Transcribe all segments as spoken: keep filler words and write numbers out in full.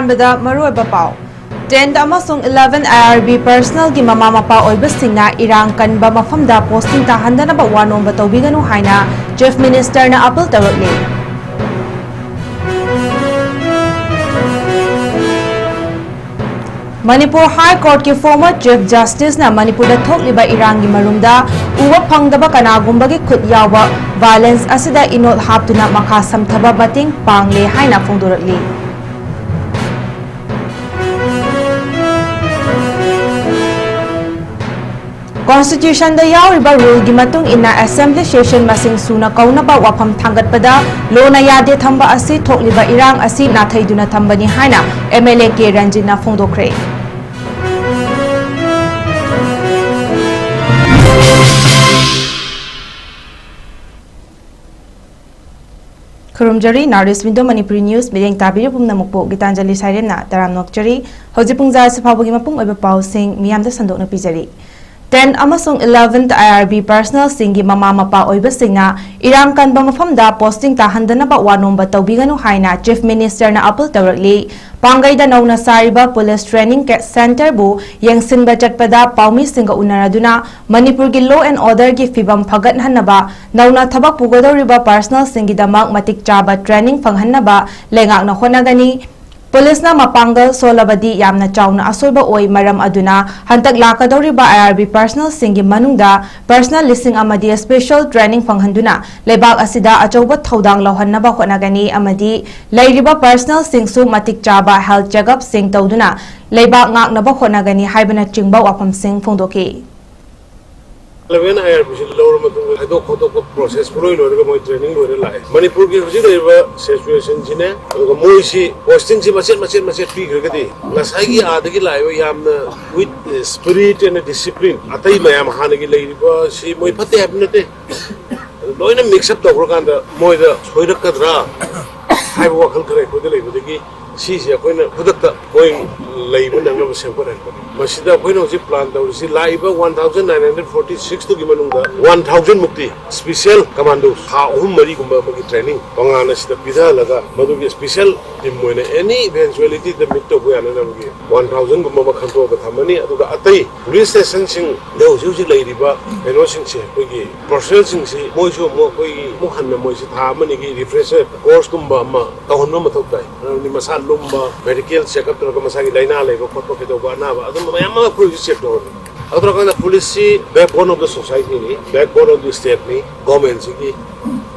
ꯑꯍꯥꯟꯕꯗ ꯃꯔꯨꯑꯣꯏꯕ ꯄꯥꯎ꯫ Tenth ꯑꯃꯁꯨꯡ eleventh I R B personnelꯒꯤ ꯃꯃꯥ ꯃꯄꯥ ꯑꯣꯏꯕꯁꯤꯡꯅ ꯏꯔꯥꯡ ꯀꯟꯕ ꯃꯐꯝꯗ posting ꯇꯥꯍꯟꯗꯅꯕ ꯋꯥꯅꯣꯝꯕ ꯇꯧꯕꯤꯒꯅꯨ ꯍꯥꯏꯅ Chief Ministerꯅ appeal ꯇꯧꯔꯛꯂꯤ꯫ Manipur High Courtꯀꯤ former Chief Justiceꯅ ꯃꯅꯤꯄꯨꯔꯗ ꯊꯣꯛꯂꯤꯕ ꯏꯔꯥꯡꯒꯤ ꯃꯔꯨꯝꯗ ꯎꯕ ꯐꯪꯗꯕ ꯀꯅꯥꯒꯨꯝꯕꯒꯤ ꯈꯨꯠ ꯌꯥꯎꯕ violence ꯑꯁꯤꯗ ꯏꯅꯣꯠ ꯍꯥꯞꯇꯨꯅ ꯃꯈꯥ ꯁꯝꯊꯕ ꯃꯇꯦꯡ ꯄꯥꯡꯂꯦ ꯍꯥꯏꯅ ꯐꯣꯡꯗꯣꯔꯛꯂꯤ꯫ Constitutionꯗ ꯌꯥꯎꯔꯤꯕ ruleꯒꯤ ꯃꯇꯨꯡ ꯏꯟꯅ assembly session ꯃꯁꯤꯡ ꯁꯨꯅ ꯀꯧꯅꯕ ꯋꯥꯐꯝ ꯊꯥꯡꯒꯠꯄꯗ ꯂꯣꯅ ꯌꯥꯗꯦ ꯊꯝꯕ ꯑꯁꯤ ꯊꯣꯛꯂꯤꯕ ꯏꯔꯥꯡ ꯑꯁꯤ ꯅꯥꯊꯩꯗꯨꯅ ꯊꯝꯕꯅꯤ ꯍꯥꯏꯅ M L A K ꯔꯟꯖꯤꯠꯅ ꯐꯣꯡꯗꯣꯛꯈ꯭ꯔꯦ꯫ ꯈꯨꯔꯨꯝꯖꯔꯤ, North East Window Manipuri News ꯃꯤꯠꯌꯦꯡ ꯇꯥꯕꯤꯔꯤꯕ ꯄꯨꯝꯅꯃꯛꯄꯨ ꯒꯤꯇꯥꯟꯖꯂꯤ ꯁꯥꯏꯔꯦꯝꯅ ꯇꯔꯥꯝꯅ ꯑꯣꯛꯆꯔꯤ꯫ ꯍꯧꯖꯤꯛ ꯄꯨꯡ ꯖꯥ ꯑꯁꯤ ꯐꯥꯎꯕꯒꯤ ꯃꯄꯨꯡ ꯑꯣꯏꯕ ꯄꯥꯎꯁꯤꯡ ꯃꯤꯌꯥꯝꯗ ꯁꯟꯗꯣꯛꯅ ꯄꯤꯖꯔꯤ꯫ Tenth ꯑꯃꯁꯨꯡ eleventh I R B personnelꯁꯤꯡꯒꯤ ꯃꯃꯥ ꯃꯄꯥ ꯑꯣꯏꯕꯁꯤꯡꯅ ꯏꯔꯥꯡ ꯀꯟꯕ ꯃꯐꯝꯗ posting ꯇꯥꯍꯟꯗꯅꯕ ꯋꯥꯅꯣꯝꯕ ꯇꯧꯕꯤꯒꯅꯨ ꯍꯥꯏꯅ Chief Ministerꯅ appeal ꯇꯧꯔꯛꯂꯤ꯫ ꯄꯥꯡꯒꯩꯗ ꯅꯧꯅ ꯁꯥꯔꯤꯕ police training centreꯕꯨ ꯌꯦꯡꯁꯤꯟꯕ ꯆꯠꯄꯗ ꯄꯥꯎꯃꯤꯁꯤꯡꯒ ꯎꯅꯔꯗꯨꯅ ꯃꯅꯤꯄꯨꯔꯒꯤ law and orderꯒꯤ ꯐꯤꯕꯝ ꯐꯒꯠꯍꯟꯅꯕ, ꯅꯧꯅ ꯊꯕꯛ ꯄꯨꯒꯗꯧꯔꯤꯕ personnelꯁꯤꯡꯒꯤꯗꯃꯛ ꯃꯇꯤꯛ ꯆꯥꯕ training ꯐꯪꯍꯟꯅꯕ ꯂꯩꯉꯥꯛꯅ ꯍꯣꯠꯅꯒꯅꯤ꯫ Policeꯅ ꯃꯄꯥꯡꯒꯜ ꯁꯣꯜꯂꯕꯗꯤ ꯌꯥꯝꯅ ꯆꯥꯎꯅ ꯑꯁꯣꯏꯕ ꯑꯣꯏ, ꯃꯔꯝ ꯑꯗꯨꯅ ꯍꯟꯗꯛ ꯂꯥꯛꯀꯗꯧꯔꯤꯕ I R B personnelꯁꯤꯡꯒꯤ ꯃꯅꯨꯡꯗ personnel ꯂꯤꯁꯤꯡ ꯑꯃꯗꯤ special training ꯐꯪꯍꯟꯗꯨꯅ ꯂꯩꯕꯥꯛ ꯑꯁꯤꯗ ꯑꯆꯧꯕ ꯊꯧꯗꯥꯡ ꯂꯧꯍꯟꯅꯕ ꯍꯣꯠꯅꯒꯅꯤ ꯑꯃꯗꯤ ꯂꯩꯔꯤꯕ personnelꯁꯤꯡꯁꯨ ꯃꯇꯤꯛ ꯆꯥꯕ health checkupꯁꯤꯡ ꯇꯧꯗꯨꯅ ꯂꯩꯕꯥꯛ ꯉꯥꯛꯅꯕ ꯍꯣꯠꯅꯒꯅꯤ ꯍꯥꯏꯕꯅꯆꯤꯡꯕ ꯋꯥꯐꯝꯁꯤꯡ ꯐꯣꯡꯗꯣꯛꯈꯤ꯫ Eleven I R Bꯁꯤ ꯂꯧꯔ ꯃꯇꯨꯡꯗ ꯈꯥꯏꯗꯣꯛ ꯈꯣꯠꯇꯣꯛꯄ process ꯄꯨꯂꯣꯏ ꯂꯣꯏꯔꯒ ꯃꯣꯏ training ꯂꯣꯏꯔ ꯂꯥꯛꯑꯦ꯫ ꯃꯅꯤꯄꯨꯔꯒꯤ ꯍꯧꯖꯤꯛ ꯂꯩꯔꯤꯕ situationꯁꯤꯅꯦ, ꯑꯗꯨꯒ ꯃꯣꯏꯁꯤ postingꯁꯤ ꯃꯆꯦꯠ ꯃꯆꯦꯠ ꯃꯆꯦꯠ ꯄꯤꯈ꯭ꯔꯒꯗꯤ ꯉꯁꯥꯏꯒꯤ ꯑꯥꯗꯒꯤ ꯂꯥꯛꯏꯕ ꯌꯥꯝꯅ with spirit and discipline, ꯑꯇꯩ ꯃꯌꯥꯝ ꯍꯥꯟꯅꯒꯤ ꯂꯩꯔꯤꯕ ꯁꯤ ꯃꯣꯏ ꯐꯠꯇꯦ ꯍꯥꯏꯕ ꯅꯠꯇꯦ, ꯑꯗꯨ ꯂꯣꯏꯅ mix up ꯇꯧꯈ꯭ꯔꯀꯥꯟꯗ ꯃꯣꯏꯗ ꯁꯣꯏꯔꯛꯀꯗ꯭ꯔꯥ ꯍꯥꯏꯕ ꯋꯥꯈꯜ ꯈꯔ ꯑꯩꯈꯣꯏꯗ ꯂꯩꯕꯗꯒꯤ ꯁꯤꯁꯦ ꯑꯩꯈꯣꯏꯅ ꯈꯨꯗꯛꯇ ꯃꯣꯏ ꯂꯩꯕ ꯅꯪꯅꯕ ꯁꯦꯝꯒꯠꯍꯟꯕꯅꯤ꯫ ꯃꯁꯤꯗ ꯑꯩꯈꯣꯏꯅ ꯍꯧꯖꯤꯛ ꯄ꯭ꯂꯥꯟ ꯇꯧꯔꯤꯁꯤ, ꯂꯥꯛꯏꯕ one thousand nine hundred forty ꯁꯤꯛꯁꯇꯨꯒꯤ ꯃꯅꯨꯡꯗ ꯋꯥꯟ ꯊꯥꯎꯖꯟ ꯃꯨꯛꯇꯤ ꯁ꯭ꯄꯤꯁꯦꯜ ꯀꯃꯥꯟꯗꯣ ꯊꯥ ꯑꯍꯨꯝ ꯃꯔꯤꯒꯨꯝꯕ ꯑꯃꯒꯤ ꯇ꯭ꯔꯦꯅꯤꯡ ꯇꯣꯉꯥꯟꯅ ꯁꯤꯗ ꯄꯤꯊꯍꯜꯂꯒ, ꯃꯗꯨꯒꯤ ꯁ꯭ꯄꯤꯁꯦꯜ ꯇꯤꯝ ꯑꯣꯏꯅ ꯑꯦꯅꯤ ꯏꯚꯦꯟꯆꯨꯋꯦꯂꯤꯇꯤꯗ ꯃꯤꯠ ꯇꯧꯕ ꯌꯥꯅꯅꯕꯒꯤ ꯋꯥꯟ ꯊꯥꯎꯖꯟꯒꯨꯝꯕ ꯑꯃ ꯈꯟꯗꯣꯛꯑꯒ ꯊꯝꯃꯅꯤ꯫ ꯑꯗꯨꯒ ꯑꯇꯩ ꯄꯨꯂꯤꯁ ꯁ꯭ꯇꯦꯁꯟꯁꯤꯡꯗ ꯍꯧꯖꯤꯛ ꯍꯧꯖꯤꯛ ꯂꯩꯔꯤꯕ ꯀꯩꯅꯣꯁꯤꯡꯁꯦ, ꯑꯩꯈꯣꯏꯒꯤ ꯄꯔꯁꯣꯅꯦꯜꯁꯤꯡꯁꯤ, ꯃꯣꯏꯁꯨ ꯑꯃꯨꯛ ꯑꯩꯈꯣꯏꯒꯤ ꯑꯃꯨꯛ ꯍꯟꯅ ꯃꯣꯏꯁꯤ ꯊꯥ ꯑꯃꯅꯤꯒꯤ ꯔꯤꯐ꯭ꯔꯦꯁꯔ ꯀꯣꯔꯁꯀꯨꯝꯕ ꯑꯃ ꯇꯧꯍꯟꯕ ꯃꯊꯧ ꯇꯥꯏ꯫ ꯃꯔꯝꯗꯤ ꯃꯁꯥ ꯂꯨꯝꯕ, ꯃꯦꯗꯤꯀꯦꯜ ꯆꯦꯛꯑꯞ ꯇꯧꯔꯒ ꯃꯁꯥꯒꯤ ꯂꯥꯏꯅꯥ ꯂꯩꯕ ꯈꯣꯠꯄ, ꯀꯩꯗꯧꯕ, ꯑꯅꯥꯕ, ꯑꯗꯨꯝꯕ ꯃꯌꯥꯝ ꯑꯃ ꯑꯩꯈꯣꯏ ꯍꯧꯖꯤꯛ ꯆꯦꯛ ꯇꯧꯍꯜꯂꯤ꯫ ꯑꯗꯨ ꯇꯧꯔꯀꯥꯟꯗ ꯄꯨꯂꯤꯁꯁꯤ backbone of the societyꯅꯤ, backbone of the stateꯅꯤ, governmentꯁꯤꯒꯤ꯫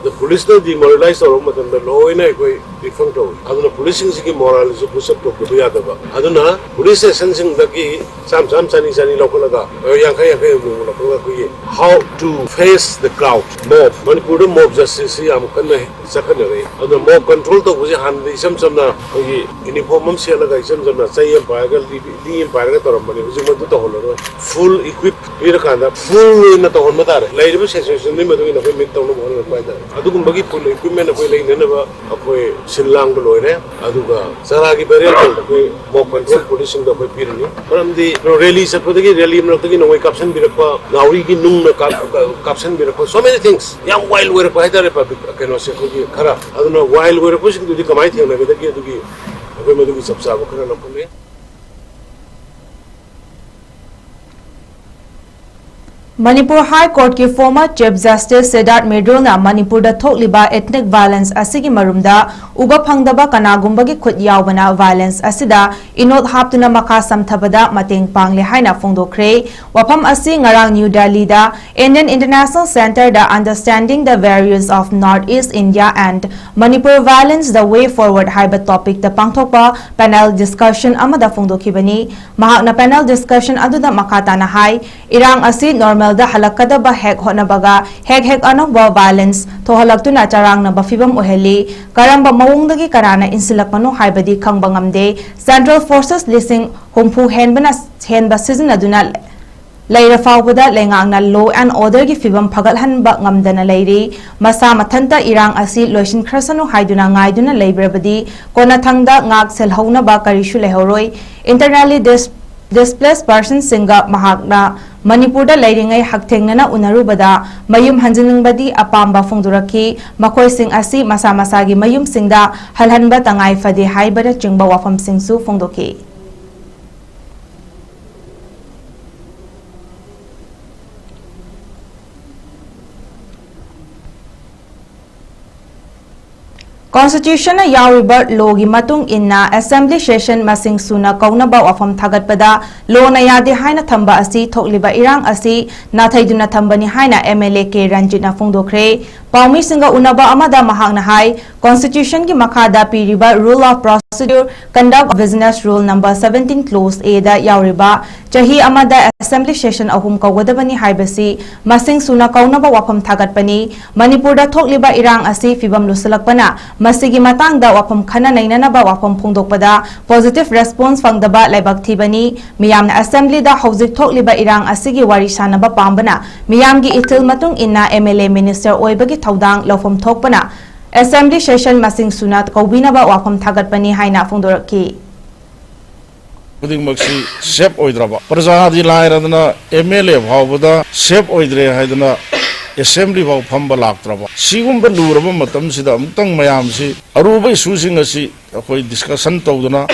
ꯑꯗ ꯄꯨꯂꯤꯁꯅ ꯗꯤꯃꯣꯔꯦꯂꯥꯏꯁ ꯇꯧꯔꯛꯄ ꯃꯇꯝꯗ ꯂꯣꯏꯅ ꯑꯩꯈꯣꯏ ꯔꯤꯐꯪ ꯇꯧꯏ꯫ ꯑꯗꯨꯅ ꯄꯨꯂꯤꯁꯁꯤꯡꯁꯤꯒꯤ ꯃꯣꯔꯥꯜꯁꯨ ꯄꯨꯁ ꯑꯞ ꯇꯧꯗꯕ ꯌꯥꯗꯕ꯫ ꯑꯗꯨꯅ ꯄꯨꯂꯤꯁ ꯁ꯭ꯇꯦꯁꯟꯁꯤꯡꯗꯒꯤ ꯆꯥꯝ ꯆꯥꯝ, ꯆꯅꯤ ꯆꯅꯤ ꯂꯧꯈꯠꯂꯒ, ꯌꯥꯡꯈꯩ ꯌꯥꯡꯈꯩ ꯑꯃꯃꯝ ꯂꯧꯈꯠꯂꯒ ꯑꯩꯈꯣꯏꯒꯤ how to face the crowd, mob, ꯃꯅꯤꯄꯨꯔꯗ ꯃꯣꯕ ꯖꯁꯇꯤꯁꯁꯤ ꯌꯥꯝ ꯀꯟꯅ ꯆꯠꯈꯠꯅꯔꯛꯏ꯫ ꯑꯗꯨꯅ ꯃꯣꯕ ꯀꯟꯇ꯭ꯔꯣꯜ ꯇꯧꯕꯁꯦ ꯍꯥꯟꯅꯗꯤ ꯏꯆꯝ ꯆꯝꯅ ꯑꯩꯈꯣꯏꯒꯤ ꯌꯨꯅꯤꯐꯣꯔꯝ ꯑꯃ ꯁꯦꯠꯂꯒ ꯏꯆꯝ ꯆꯝꯅ ꯆꯩ ꯑꯃ ꯄꯥꯏꯔꯒ ꯂꯤ-, ꯂꯤ ꯑꯃ ꯄꯥꯏꯔꯒ ꯇꯧꯔꯝꯕꯅꯦ꯫ ꯍꯧꯖꯤꯛ ꯃꯗꯨ ꯇꯧꯍꯜꯂꯔꯣꯏ꯫ ꯐꯨꯜ ꯏꯀ꯭ꯋꯤꯞ ꯄꯤꯔꯀꯥꯟꯗ ꯐꯨꯜ ꯑꯣꯏꯅ ꯇꯧꯍꯟꯕ ꯇꯥꯔꯦ꯫ ꯂꯩꯔꯤꯕ ꯁꯤꯆꯨꯋꯦꯁꯟꯗꯨꯒꯤ ꯃꯇꯨꯡ ꯏꯟꯅ ꯑꯩꯈꯣꯏ ꯃꯤꯠ ꯇꯧꯅꯕ ꯍꯣꯠꯅꯔꯛꯄ ꯍꯥꯏꯇꯥꯔꯦ꯫ ꯑꯗꯨꯒꯨꯝꯕꯒꯤ ꯐꯨꯜ ꯏꯀ꯭ꯋꯤꯞꯃꯦꯟ ꯑꯩꯈꯣꯏ ꯂꯩꯅꯅꯕ ꯑꯩꯈꯣꯏ ꯁꯤꯜ ꯂꯥꯡꯕ ꯂꯣꯏꯔꯦ꯫ ꯑꯗꯨꯒ ꯆꯔꯥꯒꯤ ꯕꯦꯔꯦꯜ ꯇꯧꯕ ꯑꯩꯈꯣꯏ ꯃꯣꯕ ꯀꯟꯇ꯭ꯔꯣꯜ ꯄꯨꯂꯤꯁꯁꯤꯡꯗ ꯑꯩꯈꯣꯏ ꯄꯤꯔꯅꯤ꯫ ꯃꯔꯝꯗꯤ ꯔꯦꯂꯤ ꯆꯠꯄꯗꯒꯤ, ꯔꯦꯂꯤ ꯃꯔꯛꯇꯒꯤ ꯅꯣꯡꯃꯩ ꯀꯥꯞꯁꯤꯟꯕꯤꯔꯛꯄ, ꯅꯥꯎꯔꯤꯒꯤ ꯅꯨꯡꯅ ꯀꯥꯞ-, ꯀꯥꯞꯁꯤꯟꯕꯤꯔꯛꯄ, so many things, ꯌꯥꯝ ꯋꯥꯏꯜ ꯑꯣꯏꯔꯛꯄ ꯍꯥꯏꯇꯥꯔꯦ ꯄꯕ꯭ꯂꯤꯛ ꯀꯩꯅꯣꯁꯦ, ꯑꯩꯈꯣꯏꯒꯤ ꯈꯔ꯫ ꯑꯗꯨꯅ ꯋꯥꯏꯜ ꯑꯣꯏꯔꯛꯄꯁꯤꯡꯗꯨꯗꯤ ꯀꯃꯥꯏꯅ ꯊꯦꯡꯅꯒꯗꯒꯦ? ꯑꯗꯨꯒꯤ ꯑꯩꯈꯣꯏ ꯃꯗꯨꯒꯤ ꯆꯞ ꯆꯥꯕ ꯈꯔ ꯂꯧꯈꯠꯂꯦ꯫ ꯃꯅꯤꯄꯨꯔ ꯍꯥꯏ ꯀꯣꯔꯠꯀꯤ former Chief Justice ꯁꯤꯗꯥꯔꯊ ꯃꯤꯔꯗꯨꯜꯅ ꯃꯅꯤꯄꯨꯔꯗ ꯊꯣꯛꯂꯤꯕ ethnic violence ꯑꯁꯤꯒꯤ ꯃꯔꯨꯝꯗ ꯎꯕ ꯐꯪꯗꯕ ꯀꯅꯥꯒꯨꯝꯕꯒꯤ ꯈꯨꯠ ꯌꯥꯎꯕꯅ violence ꯑꯁꯤꯗ ꯏꯅꯣꯠ ꯍꯥꯞꯇꯨꯅ ꯃꯈꯥ ꯁꯝꯊꯕꯗ ꯃꯇꯦꯡ ꯄꯥꯡꯂꯦ ꯍꯥꯏꯅ ꯐꯣꯡꯗꯣꯛꯈ꯭ꯔꯦ꯫ ꯋꯥꯐꯝ ꯑꯁꯤ ꯉꯔꯥꯡ ꯅ꯭ꯌꯨ ꯗꯦꯜꯂꯤꯗ Indian International Centreꯗ Understanding the Values of North East India and Manipur Violence, the Way Forward ꯍꯥꯏꯕ ꯇꯣꯄꯤꯛꯇ ꯄꯥꯡꯊꯣꯛꯄ ꯄꯦꯅꯦꯜ ꯗꯤꯁꯀꯁꯟ ꯑꯃꯗ ꯐꯣꯡꯗꯣꯛꯈꯤꯕꯅꯤ꯫ ꯃꯍꯥꯛꯅ ꯄꯦꯅꯦꯜ ꯗꯤꯁꯀꯁꯟ ꯑꯗꯨꯗ ꯃꯈꯥ ꯇꯥꯅ ꯍꯥꯏ, ꯏꯔꯥꯡ ꯑꯁꯤ ꯅꯣꯔꯃꯦꯜꯗ ꯍꯜꯂꯛꯀꯗꯕ ꯍꯦꯛ ꯍꯣꯠꯅꯕꯒ ꯍꯦꯛ ꯍꯦꯛ ꯑꯅꯧꯕ violence ꯊꯣꯛꯍꯜꯂꯛꯇꯨꯅ ꯆꯔꯥꯡꯅꯕ ꯐꯤꯕꯝ ꯑꯣꯏꯍꯜꯂꯤ꯫ ꯀꯔꯝꯕ ꯃꯑꯣꯡꯗꯒꯤ ꯀꯅꯥꯅ ꯏꯟꯁꯤꯜꯂꯛꯄꯅꯣ ꯍꯥꯏꯕꯗꯤ ꯈꯪꯕ ꯉꯝꯗꯦ꯫ Central Forces ꯂꯤꯁꯤꯡ ꯍꯨꯝꯐꯨ ꯍꯦꯟꯕꯅ, ꯍꯦꯟꯕ ꯁꯤꯖꯤꯟꯅꯗꯨꯅ ꯂꯩꯔ ꯐꯥꯎꯕꯗ ꯂꯩꯉꯥꯛꯅ law and orderꯒꯤ ꯐꯤꯕꯝ ꯐꯒꯠꯍꯟꯕ ꯉꯝꯗꯅ ꯂꯩꯔꯤ꯫ ꯃꯁꯥ ꯃꯊꯟꯇ ꯏꯔꯥꯡ ꯑꯁꯤ ꯂꯣꯏꯁꯤꯟꯈ꯭ꯔꯁꯅꯨ ꯍꯥꯏꯗꯨꯅ ꯉꯥꯏꯗꯨꯅ ꯂꯩꯕ꯭ꯔꯕꯗꯤ ꯀꯣꯟꯅꯊꯪꯗ ꯉꯥꯛ ꯁꯦꯜꯍꯧꯅꯕ ꯀꯔꯤꯁꯨ ꯂꯩꯍꯧꯔꯣꯏ꯫ Internally dis-, displaced personꯁꯤꯡꯒ ꯃꯍꯥꯛꯅ ꯃꯅꯤꯄꯨꯔꯗ ꯂꯩꯔꯤꯉꯩ ꯍꯛꯊꯦꯡꯅꯅ ꯎꯅꯔꯨꯕꯗ ꯃꯌꯨꯝ ꯍꯟꯖꯤꯟꯅꯤꯡꯕꯗꯤ ꯑꯄꯥꯝꯕ ꯐꯣꯡꯗꯣꯔꯛꯈꯤ꯫ ꯃꯈꯣꯏꯁꯤꯡ ꯑꯁꯤ ꯃꯁꯥ ꯃꯁꯥꯒꯤ ꯃꯌꯨꯝꯁꯤꯡꯗ ꯍꯜꯍꯟꯕ ꯇꯉꯥꯏ ꯐꯗꯦ ꯍꯥꯏꯕꯅꯆꯤꯡꯕ ꯋꯥꯐꯝꯁꯤꯡꯁꯨ ꯐꯣꯡꯗꯣꯛꯈꯤ꯫ Constitutionꯅ ꯌꯥꯎꯔꯤꯕ lawꯒꯤ ꯃꯇꯨꯡ ꯏꯟꯅ assembly session ꯃꯁꯤꯡ ꯁꯨꯅ ꯀꯧꯅꯕ ꯋꯥꯐꯝ ꯊꯥꯒꯠꯄꯗ lawꯅ ꯌꯥꯗꯦ ꯍꯥꯏꯅ ꯊꯝꯕ ꯑꯁꯤ ꯊꯣꯛꯂꯤꯕ ꯏꯔꯥꯡ ꯑꯁꯤ ꯅꯥꯊꯩꯗꯨꯅ ꯊꯝꯕꯅꯤ ꯍꯥꯏꯅ MLA ꯀꯦ ꯔꯟꯖꯤꯠꯅ ꯐꯣꯡꯗꯣꯛꯈ꯭ꯔꯦ꯫ ꯄꯥꯎꯃꯤꯁꯤꯡꯒ ꯎꯅꯕ ꯑꯃꯗ ꯃꯍꯥꯛꯅ ꯍꯥꯏ, Constitutionꯒꯤ ꯃꯈꯥꯗ ꯄꯤꯔꯤꯕ Rule of Procedure Conduct of Business Rule number seventeen clause Aꯗ ꯌꯥꯎꯔꯤꯕ ꯆꯍꯤ ꯑꯃꯗ assembly session ꯑꯍꯨꯝ ꯀꯧꯒꯗꯕꯅꯤ ꯍꯥꯏꯕꯁꯤ ꯃꯁꯤꯡ ꯁꯨꯅ ꯀꯧꯅꯕ ꯋꯥꯐꯝ ꯊꯥꯒꯠꯄꯅꯤ꯫ ꯃꯅꯤꯄꯨꯔꯗ ꯊꯣꯛꯂꯤꯕ ꯏꯔꯥꯡ ꯑꯁꯤ ꯐꯤꯕꯝ ꯂꯨꯁꯤꯜꯂꯛꯄꯅ ꯃꯁꯤꯒꯤ ꯃꯇꯥꯡꯗ ꯋꯥꯐꯝ ꯈꯟꯅ ꯅꯩꯅꯅꯕ ꯋꯥꯐꯝ ꯐꯣꯡꯗꯣꯛꯄꯗ positive response ꯐꯪꯗꯕ ꯂꯥꯏꯕꯛ ꯊꯤꯕꯅꯤ꯫ ꯃꯤꯌꯥꯝꯅ assemblyꯗ ꯍꯧꯖꯤꯛ ꯊꯣꯛꯂꯤꯕ ꯏꯔꯥꯡ ꯑꯁꯤꯒꯤ ꯋꯥꯔꯤ ꯁꯥꯅꯕ ꯄꯥꯝꯕꯅ ꯃꯤꯌꯥꯝꯒꯤ ꯏꯊꯤꯜ ꯃꯇꯨꯡ ꯏꯟꯅ MLA minister ꯑꯣꯏꯕꯒꯤ ꯊꯧꯗꯥꯡ ꯂꯧꯐꯝ ꯊꯣꯛꯄꯅ assembly session ꯃꯁꯤꯡ ꯁꯨꯅ ꯀꯧꯕꯤꯅꯕ ꯋꯥꯐꯝ ꯊꯥꯒꯠꯄꯅꯤ ꯍꯥꯏꯅ ꯐꯣꯡꯗꯣꯔꯛꯈꯤ꯫ ꯈꯨꯗꯤꯡꯃꯛꯁꯤ safe ꯑꯣꯏꯗ꯭ꯔꯕ, ꯄ꯭ꯔꯖꯥꯗꯤ ꯂꯥꯏꯔꯗꯅ MLA ꯐꯥꯎꯕꯗ safe ꯑꯣꯏꯗ꯭ꯔꯦ ꯍꯥꯏꯗꯅ assembly ꯐꯥꯎ ꯐꯝꯕ ꯂꯥꯛꯇ꯭ꯔꯕ, ꯁꯤꯒꯨꯝꯕ ꯂꯨꯔꯕ ꯃꯇꯝꯁꯤꯗ ꯑꯃꯨꯛꯇꯪ ꯃꯌꯥꯝꯁꯤ ꯑꯔꯨꯕ issueꯁꯤꯡ ꯑꯁꯤ ꯑꯩꯈꯣꯏ discussion ꯇꯧꯗꯅ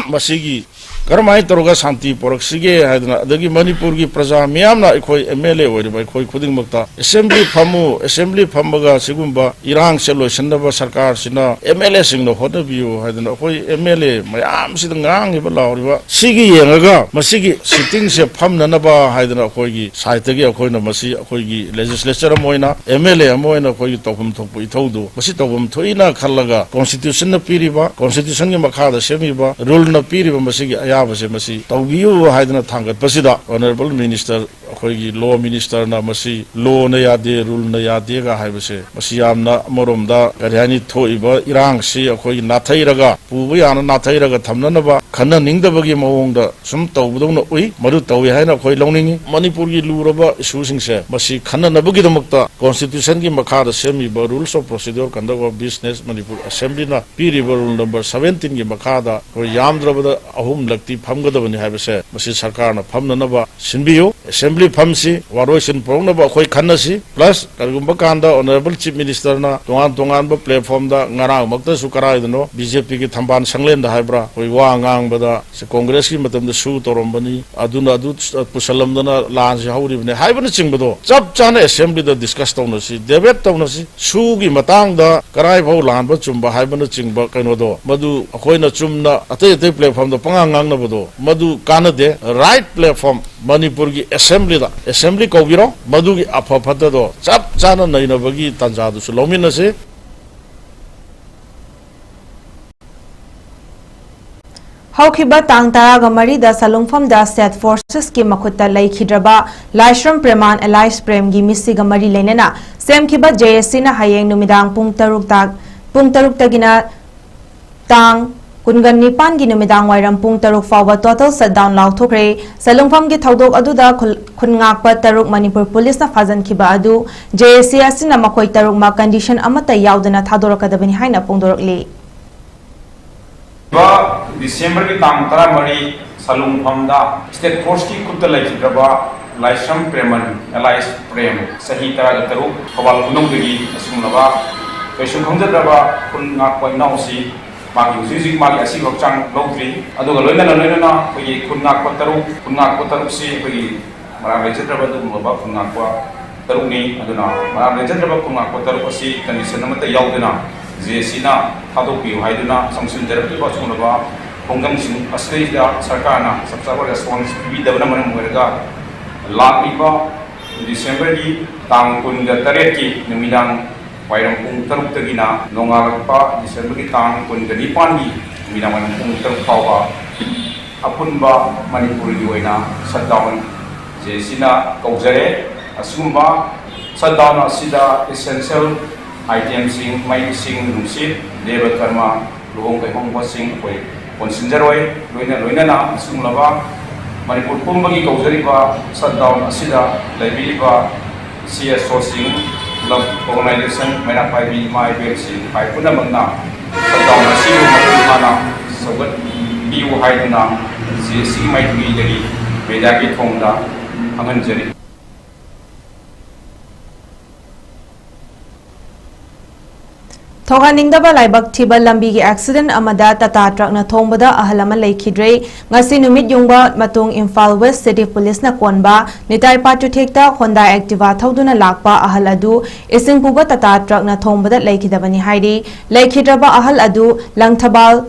ꯃꯁꯤꯒꯤ ꯀꯔꯝꯍꯥꯏꯅ ꯇꯧꯔꯒ ꯁꯥꯟꯇꯤ ꯄꯨꯔꯛꯁꯤꯒꯦ ꯍꯥꯏꯗꯅ, ꯑꯗꯒꯤ ꯃꯅꯤꯄꯨꯔꯒꯤ ꯄ꯭ꯔꯖꯥ ꯃꯤꯌꯥꯝꯅ ꯑꯩꯈꯣꯏ MLA ꯑꯣꯏꯔꯤꯕ ꯑꯩꯈꯣꯏ ꯈꯨꯗꯤꯡꯃꯛꯇ assembly ꯐꯝꯃꯨ, assembly ꯐꯝꯃꯒ ꯁꯤꯒꯨꯝꯕ ꯏꯔꯥꯡꯁꯦ ꯂꯣꯏꯁꯤꯟꯅꯕ ꯁꯔꯀꯥꯔꯁꯤꯅ MLAꯁꯤꯡꯅ ꯍꯣꯠꯅꯕꯤꯌꯨ ꯍꯥꯏꯗꯅ ꯑꯩꯈꯣꯏ MLA ꯃꯌꯥꯝꯁꯤꯗ ꯉꯥꯡꯉꯤꯕ ꯂꯥꯎꯔꯤꯕ ꯁꯤꯒꯤ ꯌꯦꯡꯉꯒ ꯃꯁꯤꯒꯤ sittingꯁꯦ ꯐꯝꯅꯅꯕ ꯍꯥꯏꯗꯅ ꯑꯩꯈꯣꯏꯒꯤ sideꯇꯒꯤ ꯑꯩꯈꯣꯏꯅ ꯃꯁꯤ ꯑꯩꯈꯣꯏꯒꯤ legislature ꯑꯃ ꯑꯣꯏꯅ, MLA ꯑꯃ ꯑꯣꯏꯅ ꯑꯩꯈꯣꯏꯒꯤ ꯇꯧꯐꯝ ꯊꯣꯛꯄ ꯏꯊꯧꯗꯨ ꯃꯁꯤ ꯇꯧꯐꯝ ꯊꯣꯛꯏꯅ ꯈꯜꯂꯒ Constitutionꯅ ꯄꯤꯔꯤꯕ, Constitutionꯒꯤ ꯃꯈꯥꯗ ꯁꯦꯝꯃꯤꯕ ruleꯅ ꯄꯤꯔꯤꯕ ꯃꯁꯤꯒꯤ ꯑꯌꯥꯕꯁꯦ ꯃꯁꯤ ꯇꯧꯕꯤꯌꯨ ꯍꯥꯏꯗꯅ ꯊꯥꯡꯒꯠꯄꯁꯤꯗ Honourable Minister ꯑꯩꯈꯣꯏꯒꯤ ꯂꯣ ꯃꯤꯅꯤꯁꯇꯔꯅ ꯃꯁꯤ ꯂꯣꯅ ꯌꯥꯗꯦ, ꯔꯨꯜꯅ ꯌꯥꯗꯦꯒ ꯍꯥꯏꯕꯁꯦ, ꯃꯁꯤ ꯌꯥꯝꯅ ꯑꯃꯔꯣꯝꯗ ꯀꯔꯤ ꯍꯥꯏꯅꯤ, ꯊꯣꯛꯏꯕ ꯏꯔꯥꯡꯁꯤ ꯑꯩꯈꯣꯏꯒꯤ ꯅꯥꯊꯩꯔꯒ, ꯄꯨꯕ ꯌꯥꯅ ꯅꯥꯊꯩꯔꯒ ꯊꯝꯅꯅꯕ ꯈꯟꯅꯅꯤꯡꯗꯕꯒꯤ ꯃꯑꯣꯡꯗ ꯁꯨꯝ ꯇꯧꯕꯗꯧꯅ ꯎꯏ꯫ ꯃꯗꯨ ꯇꯧꯏ ꯍꯥꯏꯅ ꯑꯩꯈꯣꯏ ꯂꯧꯅꯤꯡꯏ꯫ ꯃꯅꯤꯄꯨꯔꯒꯤ ꯂꯨꯔꯕ ꯏꯁꯨꯁꯤꯡꯁꯦ ꯃꯁꯤ ꯈꯟꯅꯅꯕꯒꯤꯗꯃꯛꯇ ꯀꯣꯟꯁꯇꯤꯇ꯭ꯌꯨꯁꯟꯒꯤ ꯃꯈꯥꯗ ꯁꯦꯝꯃꯤꯕ Rules of Procedure Conduct of Business Manipur ꯑꯦꯁꯦꯝꯕ꯭ꯂꯤꯅ ꯄꯤꯔꯤꯕ ꯔꯨꯜ ꯅꯝꯕꯔ ꯁꯕꯦꯟꯇꯤꯟꯒꯤ ꯃꯈꯥꯗ ꯑꯩꯈꯣꯏ ꯌꯥꯝꯗ꯭ꯔꯕꯗ ꯑꯍꯨꯝꯂꯛꯇꯤ ꯐꯝꯒꯗꯕꯅꯤ ꯍꯥꯏꯕꯁꯦ ꯃꯁꯤ ꯁꯔꯀꯥꯔꯅ ꯐꯝꯅꯅꯕ ꯁꯤꯟꯕꯤꯌꯨ꯫ ꯑꯦꯁꯦꯝꯕ꯭ꯂꯤ ꯐꯝꯁꯤ, ꯋꯥꯔꯣꯏꯁꯤꯟ ꯄꯨꯔꯛꯅꯕ ꯑꯩꯈꯣꯏ ꯈꯟꯅꯁꯤ꯫ ꯄ꯭ꯂꯁ, ꯀꯔꯤꯒꯨꯝꯕ ꯀꯥꯟꯗ ꯑꯣꯅꯔꯦꯕꯜ ꯆꯤꯐ ꯃꯤꯅꯤꯁꯇꯔꯅ ꯇꯣꯉꯥꯟ ꯇꯣꯉꯥꯟꯕ ꯄ꯭ꯂꯦꯠꯐꯣꯔꯝꯗ, ꯉꯔꯥꯡꯃꯛꯇꯁꯨ ꯀꯔꯥꯏꯗꯅꯣ ꯕꯤ ꯖꯦ ꯄꯤꯒꯤ ꯊꯝꯕꯥꯜ ꯁꯪꯂꯦꯟꯗ ꯍꯥꯏꯕ꯭ꯔꯥ, ꯑꯩꯈꯣꯏ ꯋꯥ ꯉꯥꯡꯕꯗ ꯁꯤ ꯀꯣꯡꯒ꯭ꯔꯦꯁꯀꯤ ꯃꯇꯝꯗ ꯁꯨ ꯇꯧꯔꯝꯕꯅꯤ, ꯑꯗꯨꯅ ꯑꯗꯨ ꯄꯨꯁꯜꯂꯝꯗꯅ ꯂꯥꯟꯁꯤ ꯍꯧꯔꯤꯕꯅꯤ ꯍꯥꯏꯕꯅꯆꯤꯡꯕꯗꯣ ꯆꯞ ꯆꯥꯅ ꯑꯦꯁꯦꯝꯕ꯭ꯂꯤꯗ ꯗꯤꯁꯀꯁ ꯇꯧꯅꯁꯤ, ꯗꯦꯕꯦꯠ ꯇꯧꯅꯁꯤ꯫ ꯁꯨꯒꯤ ꯃꯇꯥꯡꯗ ꯀꯔꯥꯏꯐꯥꯎ ꯂꯥꯟꯕ ꯆꯨꯝꯕ ꯍꯥꯏꯕꯅꯆꯤꯡꯕ ꯀꯩꯅꯣꯗꯣ, ꯃꯗꯨ ꯑꯩꯈꯣꯏꯅ ꯆꯨꯝꯅ ꯑꯇꯩ ꯑꯇꯩ ꯄ꯭ꯂꯦꯠꯐꯣꯔꯝꯗ ꯄꯉꯥꯡ ꯉꯥꯡꯅꯕꯗꯣ ꯃꯗꯨ ꯀꯥꯟꯅꯗꯦ꯫ ꯔꯥꯏꯠ ꯄ꯭ꯂꯦꯠꯐꯣꯔꯝ, ꯃꯅꯤꯄꯨꯔꯒꯤ ꯑꯦꯁꯦꯝꯕ꯭ꯂꯤꯗ, ꯑꯦꯁꯦꯝꯕ꯭ꯂꯤ ꯀꯧꯕꯤꯔꯣ, ꯃꯗꯨꯒꯤ ꯑꯐ ꯐꯠꯇꯗꯣ ꯆꯞ ꯆꯥꯅ ꯅꯩꯅꯕꯒꯤ ꯇꯥꯟꯖꯥꯗꯨꯁꯨ ꯂꯧꯃꯤꯟꯅꯁꯤ꯫ ꯍꯧꯈꯤꯕ ꯇꯥꯡ ꯇꯔꯥꯒ ꯃꯔꯤꯗ ꯁꯂꯨꯡꯐꯝꯗ ꯁ꯭ꯇꯦꯠ ꯐꯣꯔꯁꯦꯁꯀꯤ ꯃꯈꯨꯠꯇ ꯂꯩꯈꯤꯗ꯭ꯔꯕ ꯂꯥꯏꯁ꯭ꯔꯝ ꯄ꯭ꯔꯦꯃꯥꯟ ꯑꯦꯂꯥꯏꯁ ꯄ꯭ꯔꯦꯝꯒꯤ ꯃꯤꯁꯤꯒ ꯃꯔꯤ ꯂꯩꯅꯅ ꯁꯦꯝꯈꯤꯕ ꯖꯦ ꯑꯦ ꯁꯤꯅ ꯍꯌꯦꯡ ꯅꯨꯃꯤꯗꯥꯡ ꯄꯨꯡ ꯇꯔꯨꯛ ꯇꯥ-, ꯄꯨꯡ ꯇꯔꯨꯛꯇꯒꯤꯅ ꯇꯥꯡ ꯀꯨꯟꯒ ꯅꯤꯄꯥꯟꯒꯤ ꯅꯨꯃꯤꯗꯥꯡ ꯋꯥꯏꯔꯝ ꯄꯨꯡ ꯇꯔꯨꯛ ꯐꯥꯎꯕ ꯇꯣꯇꯦꯜ ꯁꯠꯗꯥꯎꯟ ꯂꯥꯎꯊꯣꯛꯈ꯭ꯔꯦ꯫ ꯁꯂꯨꯡꯐꯝꯒꯤ ꯊꯧꯗꯣꯛ ꯑꯗꯨꯗ ꯈꯨꯜ-, ꯈꯨꯟ ꯉꯥꯛꯄ ꯇꯔꯨꯛ ꯃꯅꯤꯄꯨꯔ ꯄꯨꯂꯤꯁꯅ ꯐꯥꯖꯤꯟꯈꯤꯕ ꯑꯗꯨ ꯖꯦ ꯑꯦ ꯁꯤ ꯑꯁꯤꯅ ꯃꯈꯣꯏ ꯇꯔꯨꯛꯃꯛ ꯀꯟꯗꯤꯁꯟ ꯑꯃꯠꯇ ꯌꯥꯎꯗꯅ ꯊꯥꯗꯣꯔꯛꯀꯗꯕꯅꯤ ꯍꯥꯏꯅ ꯐꯣꯡꯗꯣꯔꯛꯂꯤ꯫ ꯗꯤꯁꯦꯝꯕꯔꯒꯤ ꯇꯥꯡ ꯇꯔꯥꯃꯔꯤ, ꯁꯂꯨꯡꯐꯝꯗ ꯁ꯭ꯇꯦꯠ ꯐꯣꯔꯁꯀꯤ ꯈꯨꯠꯇ ꯂꯩꯈꯤꯗ꯭ꯔꯕ ꯂꯥꯏꯁ꯭ꯔꯝ ꯄ꯭ꯔꯦꯃꯟ, ꯑꯦꯂꯥꯏꯁ ꯄ꯭ꯔꯦꯝ, ꯆꯍꯤ ꯇꯔꯥꯒ ꯇꯔꯨꯛ, ꯊꯧꯕꯥꯜ ꯈꯨꯅꯧꯗꯒꯤ ꯑꯁꯤꯒꯨꯝꯂꯕ ꯀꯩꯁꯨ ꯈꯪꯖꯗ꯭ꯔꯕ ꯈꯨꯟ ꯉꯥꯛꯄ ꯏꯅꯥꯎꯁꯤ ꯃꯥꯒꯤ ꯍꯧꯖꯤꯛ ꯍꯧꯖꯤꯛ ꯃꯥꯒꯤ ꯑꯁꯤꯕ ꯍꯛꯆꯥꯡ ꯂꯧꯗ꯭ꯔꯤ꯫ ꯑꯗꯨꯒ ꯂꯣꯏꯅꯅ ꯂꯣꯏꯅꯅ ꯑꯩꯈꯣꯏꯒꯤ ꯈꯨꯟ ꯉꯥꯛꯄ ꯇꯔꯨꯛ, ꯈꯨꯟ ꯉꯥꯛꯄ ꯇꯔꯨꯛꯁꯤ ꯑꯩꯈꯣꯏꯒꯤ ꯃꯔꯥꯜ ꯂꯩꯖꯗ꯭ꯔꯕ ꯑꯗꯨꯒꯨꯝꯂꯕ ꯈꯨꯟ ꯉꯥꯛꯄ ꯇꯔꯨꯛꯅꯤ꯫ ꯑꯗꯨꯅ ꯃꯔꯥꯜ ꯂꯩꯖꯗ꯭ꯔꯕ ꯈꯨꯟ ꯉꯥꯛꯄ ꯇꯔꯨꯛ ꯑꯁꯤ ꯀꯟꯗꯤꯁꯟ ꯑꯃꯠꯇ ꯌꯥꯎꯗꯅ ꯖꯦ ꯑꯦ ꯁꯤꯅ ꯊꯥꯗꯣꯛꯄꯤꯌꯨ ꯍꯥꯏꯗꯨꯅ ꯆꯪꯁꯤꯟꯖꯔꯛꯂꯤꯕ ꯑꯁꯤꯒꯨꯝꯂꯕ ꯈꯣꯡꯖꯪꯁꯤꯡ ꯑꯁꯤꯗꯩꯗ ꯁꯔꯀꯥꯔꯅ ꯆꯞ ꯆꯥꯕ ꯔꯦꯁꯄꯣꯟꯁ ꯄꯤꯕꯤꯗꯕꯅ ꯃꯔꯝ ꯑꯣꯏꯔꯒ ꯂꯥꯛꯂꯤꯕ ꯗꯤꯁꯦꯝꯕꯔꯒꯤ ꯇꯥꯡ ꯀꯨꯟꯒ ꯇꯔꯦꯠꯀꯤ ꯅꯨꯃꯤꯗꯥꯡ ꯋꯥꯏꯔꯝ ꯄꯨꯡ ꯇꯔꯨꯛꯇꯒꯤꯅ ꯅꯣꯡꯉꯥꯜꯂꯛꯄ ꯗꯤꯁꯦꯝꯕꯔꯒꯤ ꯇꯥꯡ ꯀꯨꯟꯒ ꯅꯤꯄꯥꯟꯒꯤ ꯅꯨꯃꯤꯗꯥꯡ ꯋꯥꯏꯔꯝ ꯄꯨꯡ ꯇꯔꯨꯛ ꯐꯥꯎꯕ ꯑꯄꯨꯟꯕ ꯃꯅꯤꯄꯨꯔꯒꯤ ꯑꯣꯏꯅ ꯁꯠꯗꯥꯎꯟ ꯁꯤꯅ ꯀꯧꯖꯔꯦ꯫ ꯑꯁꯤꯒꯨꯝꯕ shutdown ꯑꯁꯤꯗ essential itemꯁꯤꯡ, ꯃꯩ, ꯏꯁꯤꯡ, ꯅꯨꯡꯁꯤꯠ, ꯗꯦꯕ ꯀꯔꯃ, ꯂꯨꯍꯣꯡ ꯀꯩꯍꯣꯡꯕꯁꯤꯡ ꯑꯩꯈꯣꯏ ꯀꯣꯟꯁꯤꯟꯖꯔꯣꯏ꯫ ꯂꯣꯏꯅ ꯂꯣꯏꯅꯅ ꯑꯁꯤꯒꯨꯝꯂꯕ ꯃꯅꯤꯄꯨꯔ ꯄꯨꯝꯕꯒꯤ ꯀꯧꯖꯔꯤꯕ shutdown ꯑꯁꯤꯗ ꯂꯩꯕꯤꯔꯤꯕ CSOꯁꯤꯡ, club, organization, ꯃꯩꯔꯥ ꯄꯥꯏꯕꯤ ꯏꯃꯥ ꯏꯕꯦꯜꯁꯤꯡ ꯏꯄꯥ ꯄꯨꯝꯅꯃꯛꯅ shutdown ꯑꯁꯤꯕꯨ ꯃꯄꯨꯡ ꯐꯥꯅ ꯁꯧꯒꯠꯄꯤꯌꯨ ꯍꯥꯏꯗꯨꯅ ꯁꯤ ꯁꯤꯒꯤ ꯃꯥꯏꯀꯩꯗꯒꯤ mediaꯒꯤ ꯊꯣꯡꯗ ꯈꯪꯍꯟꯖꯔꯤ꯫ ꯊꯧꯍꯟꯅꯤꯡꯗꯕ ꯂꯥꯏꯕꯛ ꯊꯤꯕ ꯂꯝꯕꯤꯒꯤ ꯑꯦꯛꯁꯤꯗꯦꯟ ꯑꯃꯗ ꯇꯥꯇꯥ ꯇ꯭ꯔꯛꯅ ꯊꯣꯡꯕꯗ ꯑꯍꯜ ꯑꯃ ꯂꯩꯈꯤꯗ꯭ꯔꯦ꯫ ꯉꯁꯤ ꯅꯨꯃꯤꯠ ꯌꯨꯡꯕ ꯃꯇꯨꯡ ꯏꯝꯐꯥꯜ ꯋꯦꯁ ꯁꯤꯇꯤ ꯄꯨꯂꯤꯁꯅ ꯀꯣꯟꯕ ꯅꯤꯇꯥꯏ ꯄꯥꯠꯆꯨꯊꯦꯛꯇ ꯍꯣꯟꯗꯥ ꯑꯦꯛꯇꯤꯚꯥ ꯊꯧꯗꯨꯅ ꯂꯥꯛꯄ ꯑꯍꯜ ꯑꯗꯨ ꯏꯁꯤꯡ ꯄꯨꯕ ꯇꯥꯇꯥ ꯇ꯭ꯔꯛꯅ ꯊꯣꯡꯕꯗ ꯂꯩꯈꯤꯗꯕꯅꯤ ꯍꯥꯏꯔꯤ꯫ ꯂꯩꯈꯤꯗ꯭ꯔꯕ ꯑꯍꯜ ꯑꯗꯨ ꯂꯪꯊꯕꯥꯜ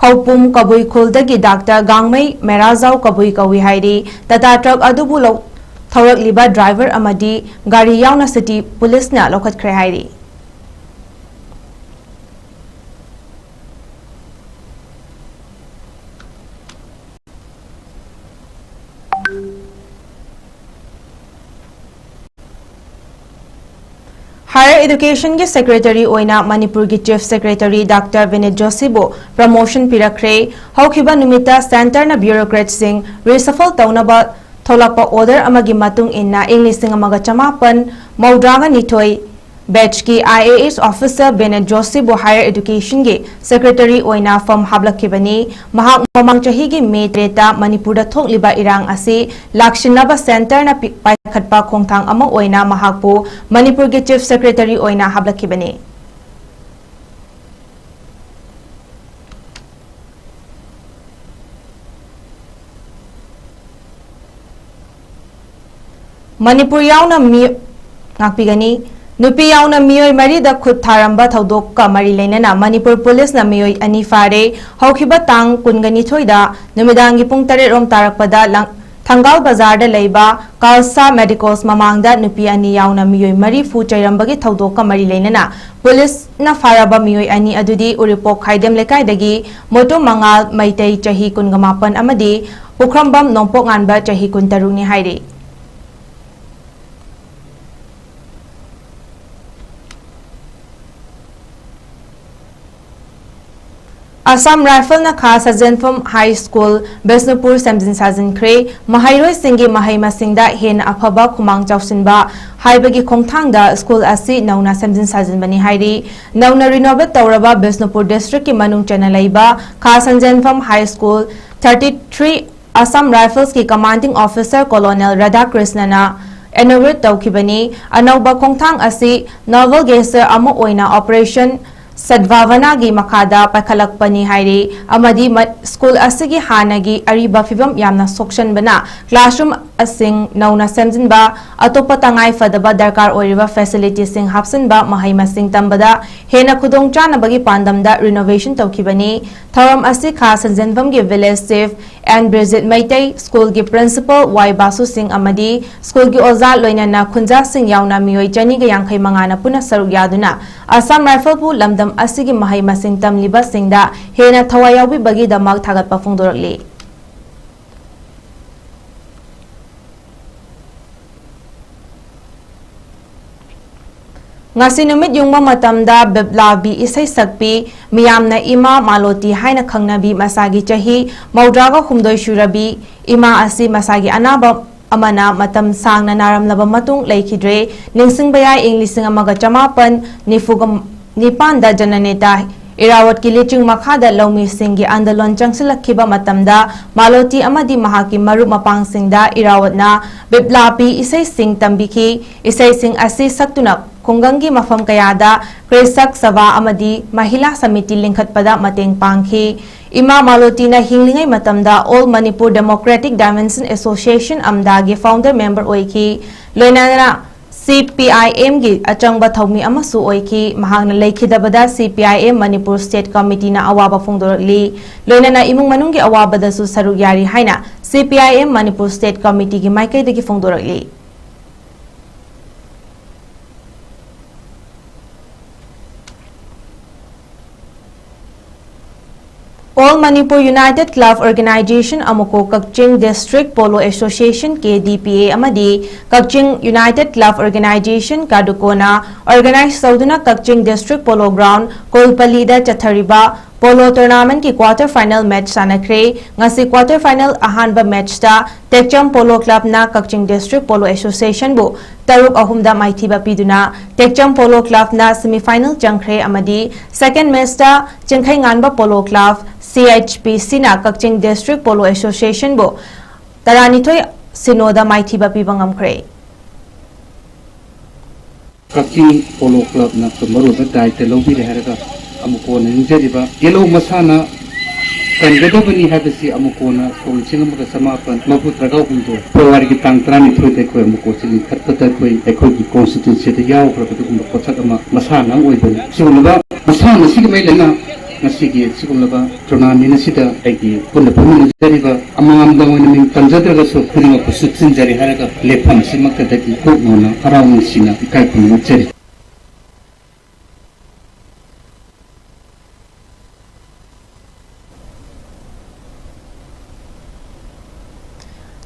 ꯈꯧꯄꯨꯝ ꯀꯕꯨꯏ ꯈꯨꯜꯗꯒꯤ ꯗꯥꯛꯇꯔ ꯒꯥꯡꯃꯩ ꯃꯦꯔꯥꯖꯥꯎ ꯀꯕꯨꯏ ꯀꯧꯏ ꯍꯥꯏꯔꯤ꯫ ꯇꯥꯇꯥ ꯇ꯭ꯔꯛ ꯑꯗꯨꯕꯨ ꯂꯧ-, ꯊꯧꯔꯛꯂꯤꯕ ꯗ꯭ꯔꯥꯏꯚꯔ ꯑꯃꯗꯤ ꯒꯥꯔꯤ ꯌꯥꯎꯅ ꯁꯤꯇꯤ ꯄꯨꯂꯤꯁꯅ ꯂꯧꯈꯠꯈ꯭ꯔꯦ ꯍꯥꯏꯔꯤ꯫ Higher Educationꯒꯤ Secretary ꯑꯣꯏꯅ ꯃꯅꯤꯄꯨꯔꯒꯤ Chief Secretary ꯗꯥꯛꯇꯔ ꯕꯤꯅꯤꯠ ꯖꯣꯁꯤꯕꯨ promotion ꯄꯤꯔꯛꯈ꯭ꯔꯦ꯫ ꯍꯧꯈꯤꯕ ꯅꯨꯃꯤꯠꯇ centreꯅ bureaucratꯁꯤꯡ reshuffle ꯇꯧꯅꯕ ꯊꯣꯛꯂꯛꯄ order ꯑꯃꯒꯤ ꯃꯇꯨꯡ ꯏꯟꯅ ꯏꯪ ꯂꯤꯁꯤꯡ ꯑꯃꯒ ꯆꯃꯥꯄꯟ ꯃꯧꯗ꯭ꯔꯥꯒ ꯅꯤꯊꯣꯏ batchꯀꯤ IAS officer ꯕꯤꯅꯤꯠ ꯖꯣꯁꯤꯕꯨ Higher Educationꯒꯤ Secretary ꯑꯣꯏꯅ form ꯍꯥꯞꯂꯛꯈꯤꯕꯅꯤ꯫ ꯃꯍꯥꯛ ꯃꯃꯥꯡ ꯆꯍꯤꯒꯤ ꯃꯦ ꯇꯔꯦꯠꯇ ꯃꯅꯤꯄꯨꯔꯗ ꯊꯣꯛꯂꯤꯕ ꯏꯔꯥꯡ ꯑꯁꯤ ꯂꯥꯛꯁꯤꯟꯅꯕ centreꯅ ꯄꯤ-, ꯄꯥꯏꯈꯠꯄ ꯈꯣꯡꯊꯥꯡ ꯑꯃ ꯑꯣꯏꯅ ꯃꯍꯥꯛꯄꯨ ꯃꯅꯤꯄꯨꯔꯒꯤ Chief Secretary ꯑꯣꯏꯅ ꯍꯥꯞꯂꯛꯈꯤꯕꯅꯤ꯫ ꯃꯅꯤꯄꯨꯔ ꯌꯥꯎꯅ ꯃꯤ-, ꯉꯥꯛꯄꯤꯒꯅꯤ꯫ ꯅꯨꯄꯤ ꯌꯥꯎꯅ ꯃꯤꯑꯣꯏ ꯃꯔꯤꯗ ꯈꯨꯠ ꯊꯥꯔꯝꯕ ꯊꯧꯗꯣꯛꯀ ꯃꯔꯤ ꯂꯩꯅꯅ ꯃꯅꯤꯄꯨꯔ ꯄꯨꯂꯤꯁꯅ ꯃꯤꯑꯣꯏ ꯑꯅꯤ ꯐꯥꯔꯦ꯫ ꯍꯧꯈꯤꯕ ꯇꯥꯡ ꯀꯨꯟꯒ ꯅꯤꯊꯣꯏꯗ ꯅꯨꯃꯤꯗꯥꯡꯒꯤ ꯄꯨꯡ ꯇꯔꯦꯠ ꯔꯣꯝ ꯇꯥꯔꯛꯄꯗ ꯂꯪ-, ꯊꯪꯒꯥꯜ ꯕꯖꯥꯔꯗ ꯂꯩꯕ ꯀꯥꯜꯁꯥ ꯃꯦꯗꯤꯀꯣꯁ ꯃꯃꯥꯡꯗ ꯅꯨꯄꯤ ꯑꯅꯤ ꯌꯥꯎꯅ ꯃꯤꯑꯣꯏ ꯃꯔꯤ ꯐꯨ ꯆꯩꯔꯝꯕꯒꯤ ꯊꯧꯗꯣꯛꯀ ꯃꯔꯤ ꯂꯩꯅꯅ ꯄꯨꯂꯤꯁꯅ ꯐꯥꯔꯕ ꯃꯤꯑꯣꯏ ꯑꯅꯤ ꯑꯗꯨꯗꯤ ꯎꯔꯤꯄꯣꯛ ꯈꯥꯏꯗꯦꯝ ꯂꯩꯀꯥꯏꯗꯒꯤ ꯃꯣꯇꯣ ꯃꯉꯥꯜ ꯃꯩꯇꯩ, ꯆꯍꯤ ꯀꯨꯟꯒ ꯃꯥꯄꯟ, ꯑꯃꯗꯤ ꯄꯨꯈ꯭ꯔꯝꯕꯝ ꯅꯣꯡꯄꯣꯛ ꯉꯥꯟꯕ, ꯆꯍꯤ ꯀꯨꯟꯇꯔꯨꯛꯅꯤ ꯍꯥꯏꯔꯤ꯫ ꯑꯁꯥꯝ ꯔꯥꯏꯐꯜꯅ ꯈꯥ ꯁꯟꯖꯦꯟꯐꯝ ꯍꯥꯏ ꯁ꯭ꯀꯨꯜ ꯕꯤꯁꯅꯨꯄꯨꯔ ꯁꯦꯝꯖꯤꯟ ꯁꯥꯖꯤꯟꯈ꯭ꯔꯦ꯫ ꯃꯍꯩꯔꯣꯏꯁꯤꯡꯒꯤ ꯃꯍꯩ ꯃꯁꯤꯡꯗ ꯍꯦꯟꯅ ꯑꯐꯕ ꯈꯨꯃꯥꯡ ꯆꯥꯎꯁꯤꯟꯕ ꯍꯥꯏꯕꯒꯤ ꯈꯣꯡꯊꯥꯡꯗ ꯁ꯭ꯀꯨꯜ ꯑꯁꯤ ꯅꯧꯅ ꯁꯦꯝꯖꯤꯟ ꯁꯥꯖꯤꯟꯕꯅꯤ ꯍꯥꯏꯔꯤ꯫ ꯅꯧꯅ renovate ꯇꯧꯔꯕ ꯕꯤꯁꯅꯨꯄꯨꯔ district ꯀꯤ ꯃꯅꯨꯡ ꯆꯟꯅ ꯂꯩꯕ ꯈꯥ Sanjenpham high school thirty three Assam ꯔꯥꯏꯐꯜꯁꯀꯤ commanding officer Colonel ꯔꯥꯙꯥꯀ꯭ꯔꯤꯁꯅꯅ inaugurate ꯇꯧꯈꯤꯕꯅꯤ꯫ ꯑꯅꯧꯕ ꯈꯣꯡꯊꯥꯡ ꯑꯁꯤ naval gesture ꯑꯃ ꯑꯣꯏꯅ Operation ꯁꯗꯚꯥꯕꯅꯥꯒꯤ ꯃꯈꯥꯗ ꯄꯥꯏꯈꯠꯂꯛꯄꯅꯤ ꯍꯥꯏꯔꯤ, ꯑꯃꯗꯤ ꯃ-, ꯁ꯭ꯀꯨꯜ ꯑꯁꯤꯒꯤ ꯍꯥꯟꯅꯒꯤ ꯑꯔꯤꯕ ꯐꯤꯕꯝ ꯌꯥꯝꯅ ꯁꯣꯛꯆꯟꯕꯅ classroom ꯁꯤꯡ ꯅꯧꯅ ꯁꯦꯝꯖꯤꯟꯕ, ꯑꯇꯣꯞꯄ ꯇꯉꯥꯏ ꯐꯗꯕ ꯗꯔꯀꯥꯔ ꯑꯣꯏꯔꯤꯕ facility ꯁꯤꯡ ꯍꯥꯞꯆꯤꯟꯕ, ꯃꯍꯩ ꯃꯁꯤꯡ ꯇꯝꯕꯗ ꯍꯦꯟꯅ ꯈꯨꯗꯣꯡꯆꯥꯅꯕꯒꯤ ꯄꯥꯟꯗꯝꯗ renovation ꯇꯧꯈꯤꯕꯅꯤ꯫ ꯊꯧꯔꯝ ꯑꯁꯤ ꯈꯥ ꯁꯟꯖꯦꯟꯐꯝꯒꯤ village chief ꯑꯦꯟ ꯕ꯭ꯔꯤꯖꯤꯠ ꯃꯩꯇꯩ, ꯁ꯭ꯀꯨꯜꯒꯤ principal ꯋꯥꯏ ꯕꯥꯁꯨ ꯁꯤꯡ ꯑꯃꯗꯤ ꯁ꯭ꯀꯨꯜꯒꯤ ꯑꯣꯖꯥ ꯂꯣꯏꯅꯅ ꯈꯨꯟꯖꯥꯁꯤꯡ ꯌꯥꯎꯅ ꯃꯤꯑꯣꯏ ꯆꯅꯤꯒ ꯌꯥꯡꯈꯩ ꯃꯉꯥꯅ ꯄꯨꯟꯅ ꯁꯔꯨꯛ ꯌꯥꯗꯨꯅ ꯑꯁꯥꯝ ꯔꯥꯏꯐꯜꯕꯨ ꯂꯝꯗꯝ ꯑꯁꯤꯒꯤ ꯃꯍꯩ ꯃꯁꯤꯡ ꯇꯝꯂꯤꯕꯁꯤꯡꯗ ꯍꯦꯟꯅ ꯊꯋꯥꯏ ꯌꯥꯎꯕꯤꯕꯒꯤꯗꯃꯛ ꯊꯥꯒꯠꯄ ꯐꯣꯡꯗꯣꯔꯛꯂꯤ꯫ ꯉꯁꯤ ꯅꯨꯃꯤꯠ ꯌꯨꯡꯕ ꯃꯇꯝꯗ ꯕꯤꯞꯂꯥꯕꯤ ꯏꯁꯩ ꯁꯛꯄꯤ, ꯃꯤꯌꯥꯝꯅ ꯏꯃꯥ ꯃꯥꯂꯣꯇꯤ ꯍꯥꯏꯅ ꯈꯪꯅꯕꯤ, ꯃꯁꯥꯒꯤ ꯆꯍꯤ ꯃꯧꯗ꯭ꯔꯥꯒ ꯍꯨꯝꯗꯣꯏ ꯁꯨꯔꯕꯤ ꯏꯃꯥ ꯑꯁꯤ ꯃꯁꯥꯒꯤ ꯑꯅꯥꯕ ꯑꯃꯅ ꯃꯇꯝ ꯁꯥꯡꯅ ꯅꯥꯔꯝꯂꯕ ꯃꯇꯨꯡ ꯂꯩꯈꯤꯗ꯭ꯔꯦ꯫ ꯅꯤꯡꯁꯤꯡꯕ ꯌꯥꯏ, ꯏꯪ ꯂꯤꯁꯤꯡ ꯑꯃꯒ ꯆꯃꯥꯄꯟ ꯅꯤꯐꯨꯒ ꯅꯤꯄꯥꯟꯗ ꯖꯅꯅꯦꯇꯥ ꯏꯔꯥꯋꯠꯀꯤ ꯂꯨꯆꯤꯡ ꯃꯈꯥꯗ ꯂꯧꯃꯤꯁꯤꯡꯒꯤ ꯑꯟꯗꯣꯂꯟ ꯆꯪꯁꯤꯜꯂꯛꯈꯤꯕ ꯃꯇꯝꯗ ꯃꯥꯂꯣꯇꯤ ꯑꯃꯗꯤ ꯃꯍꯥꯛꯀꯤ ꯃꯔꯨꯞ ꯃꯄꯥꯡꯁꯤꯡꯗ ꯏꯔꯥꯋꯠꯅ ꯕꯤꯞꯂꯥꯕꯤ ꯏꯁꯩꯁꯤꯡ ꯇꯝꯕꯤꯈꯤ꯫ ꯏꯁꯩꯁꯤꯡ ꯑꯁꯤ ꯁꯛꯇꯨꯅ ꯈꯨꯡꯒꯪꯒꯤ ꯃꯐꯝ ꯀꯌꯥꯗ ꯀ꯭ꯔꯤꯁꯛ ꯁꯚꯥ ꯑꯃꯗꯤ ꯃꯍꯤꯂꯥ ꯁꯃꯤꯇꯤ ꯂꯤꯡꯈꯠꯄꯗ ꯃꯇꯦꯡ ꯄꯥꯡꯈꯤ꯫ ꯏꯃꯥ ꯃꯥꯂꯣꯇꯤꯅ ꯍꯤꯡꯂꯤꯉꯩ ꯃꯇꯝꯗ All Manipur Democratic Dimension Association, ꯑꯝꯗꯥꯒꯤ founder member ꯑꯣꯏꯈꯤ꯫ ꯂꯣꯏꯅꯅ C P I M ꯒꯤ ꯑꯆꯪꯕ ꯊꯧꯃꯤ ꯑꯃꯁꯨ ꯑꯣꯏꯈꯤ꯫ ꯃꯍꯥꯛꯅ ꯂꯩꯈꯤꯗꯕꯗ C P I M Manipur State Committee ꯅ ꯑꯋꯥꯕ ꯐꯣꯡꯗꯣꯔꯛꯂꯤ꯫ ꯂꯣꯏꯅꯅ ꯏꯃꯨꯡ ꯃꯅꯨꯡꯒꯤ ꯑꯋꯥꯕꯗꯁꯨ ꯁꯔꯨꯛ ꯌꯥꯔꯤ ꯍꯥꯏꯅ C P I M Manipur State Committee ꯒꯤ ꯃꯥꯏꯀꯩꯗꯒꯤ ꯐꯣꯡꯗꯣꯔꯛꯂꯤ꯫ All Manipur United Club Organization ꯑꯃꯀꯣ Kakching District Polo Association K D P A ꯑꯃꯗꯤ ꯀꯛꯆꯤꯡ United Club Organization ꯀꯥꯗꯨꯀꯣꯅ organize ꯇꯧꯗꯨꯅ ꯀꯛꯆꯤꯡ District Polo Ground ꯀꯣꯜꯄꯂꯤꯗ ꯆꯠꯊꯔꯤꯕ Polo Tournamentꯀꯤ quarter final match ꯁꯥꯟꯅꯈ꯭ꯔꯦ꯫ ꯉꯁꯤ quarter final ꯑꯍꯥꯟꯕ matchꯇ ꯇꯦꯛꯆꯝ Polo Clubꯅ ꯀꯛꯆꯤꯡ District Polo Associationꯕꯨ ꯇꯔꯨꯛ ꯑꯍꯨꯝꯗ ꯃꯥꯏꯊꯤꯕ ꯄꯤꯗꯨꯅ ꯇꯦꯛꯆꯝ Polo Clubꯅ semifinal ꯆꯪꯈ꯭ꯔꯦ ꯑꯃꯗꯤ second matchꯇ Chingkheinganba Polo Club C H P Cꯅ ꯀꯛꯆꯤꯡ District Polo Associationꯕꯨ ꯇꯔꯥꯅꯤꯊꯣꯏ ꯁꯤꯅꯣꯗ ꯃꯥꯏꯊꯤꯕ ꯄꯤꯕ ꯉꯝꯈ꯭ꯔꯦ꯫ ꯀꯛꯆꯤꯡ Polo Clubꯅ ꯃꯔꯨꯑꯣꯏꯕ ꯗꯥꯏꯇ ꯂꯧꯕꯤꯔꯦ ꯍꯥꯏꯔꯒ ꯑꯃꯨꯛ ꯀꯣꯟꯅ ꯅꯤꯡꯖꯔꯤꯕ ꯌꯦꯜꯂꯧ ꯃꯁꯥꯟꯅ ꯀꯟꯒꯗꯕꯅꯤ ꯍꯥꯏꯕꯁꯤ ꯑꯃꯨꯛ ꯀꯣꯟꯅ ꯁꯣꯛ ꯂꯤꯁꯤꯡ ꯑꯃꯒ ꯆꯃꯥꯄꯟ ꯃꯔꯤꯐꯨ ꯇꯔꯥꯍꯨꯝꯗꯣꯏ ꯐꯦꯕ꯭ꯔꯨꯋꯥꯔꯤꯒꯤ ꯇꯥꯡ ꯇꯔꯥꯅꯤꯊꯣꯏꯗ ꯑꯩꯈꯣꯏ ꯑꯃꯨꯛ ꯀꯣꯟꯁꯤ ꯂꯤꯡꯈꯠꯄꯗ ꯑꯩꯈꯣꯏ ꯑꯩꯈꯣꯏꯒꯤ constituencyꯗ ꯌꯥꯎꯈ꯭ꯔꯕ ꯑꯗꯨꯒꯨꯝꯕ ꯄꯣꯠꯁꯛ ꯑꯃ ꯃꯁꯥꯟꯅ ꯑꯃ ꯑꯣꯏꯕꯅꯤ꯫ ꯁꯤꯒꯨꯝꯂꯕ ꯃꯁꯥꯟꯅ ꯑꯁꯤꯒꯤ ꯃꯔꯤ ꯂꯩꯅꯅ ꯉꯁꯤꯒꯤ ꯁꯤꯒꯨꯝꯂꯕ tournament ꯑꯁꯤꯗ ꯑꯩꯒꯤ ꯄꯨꯟꯅ ꯐꯝꯃꯤꯟꯅꯖꯔꯤꯕ ꯑꯃꯃꯝꯗ ꯑꯣꯏꯅ ꯃꯤꯡ ꯄꯟꯖꯗ꯭ꯔꯒꯁꯨ ꯈꯨꯗꯤꯡꯃꯛꯄꯨ ꯁꯨꯠꯆꯤꯟꯖꯔꯤ ꯍꯥꯏꯔꯒ ꯂꯦꯞꯐꯝ ꯑꯁꯤꯃꯛꯇꯗꯒꯤ ꯀꯣꯛ ꯅꯧꯅ ꯍꯔꯥꯎ ꯅꯨꯡꯁꯤꯅ ꯏꯀꯥꯏ ꯈꯨꯝꯅꯖꯔꯤ꯫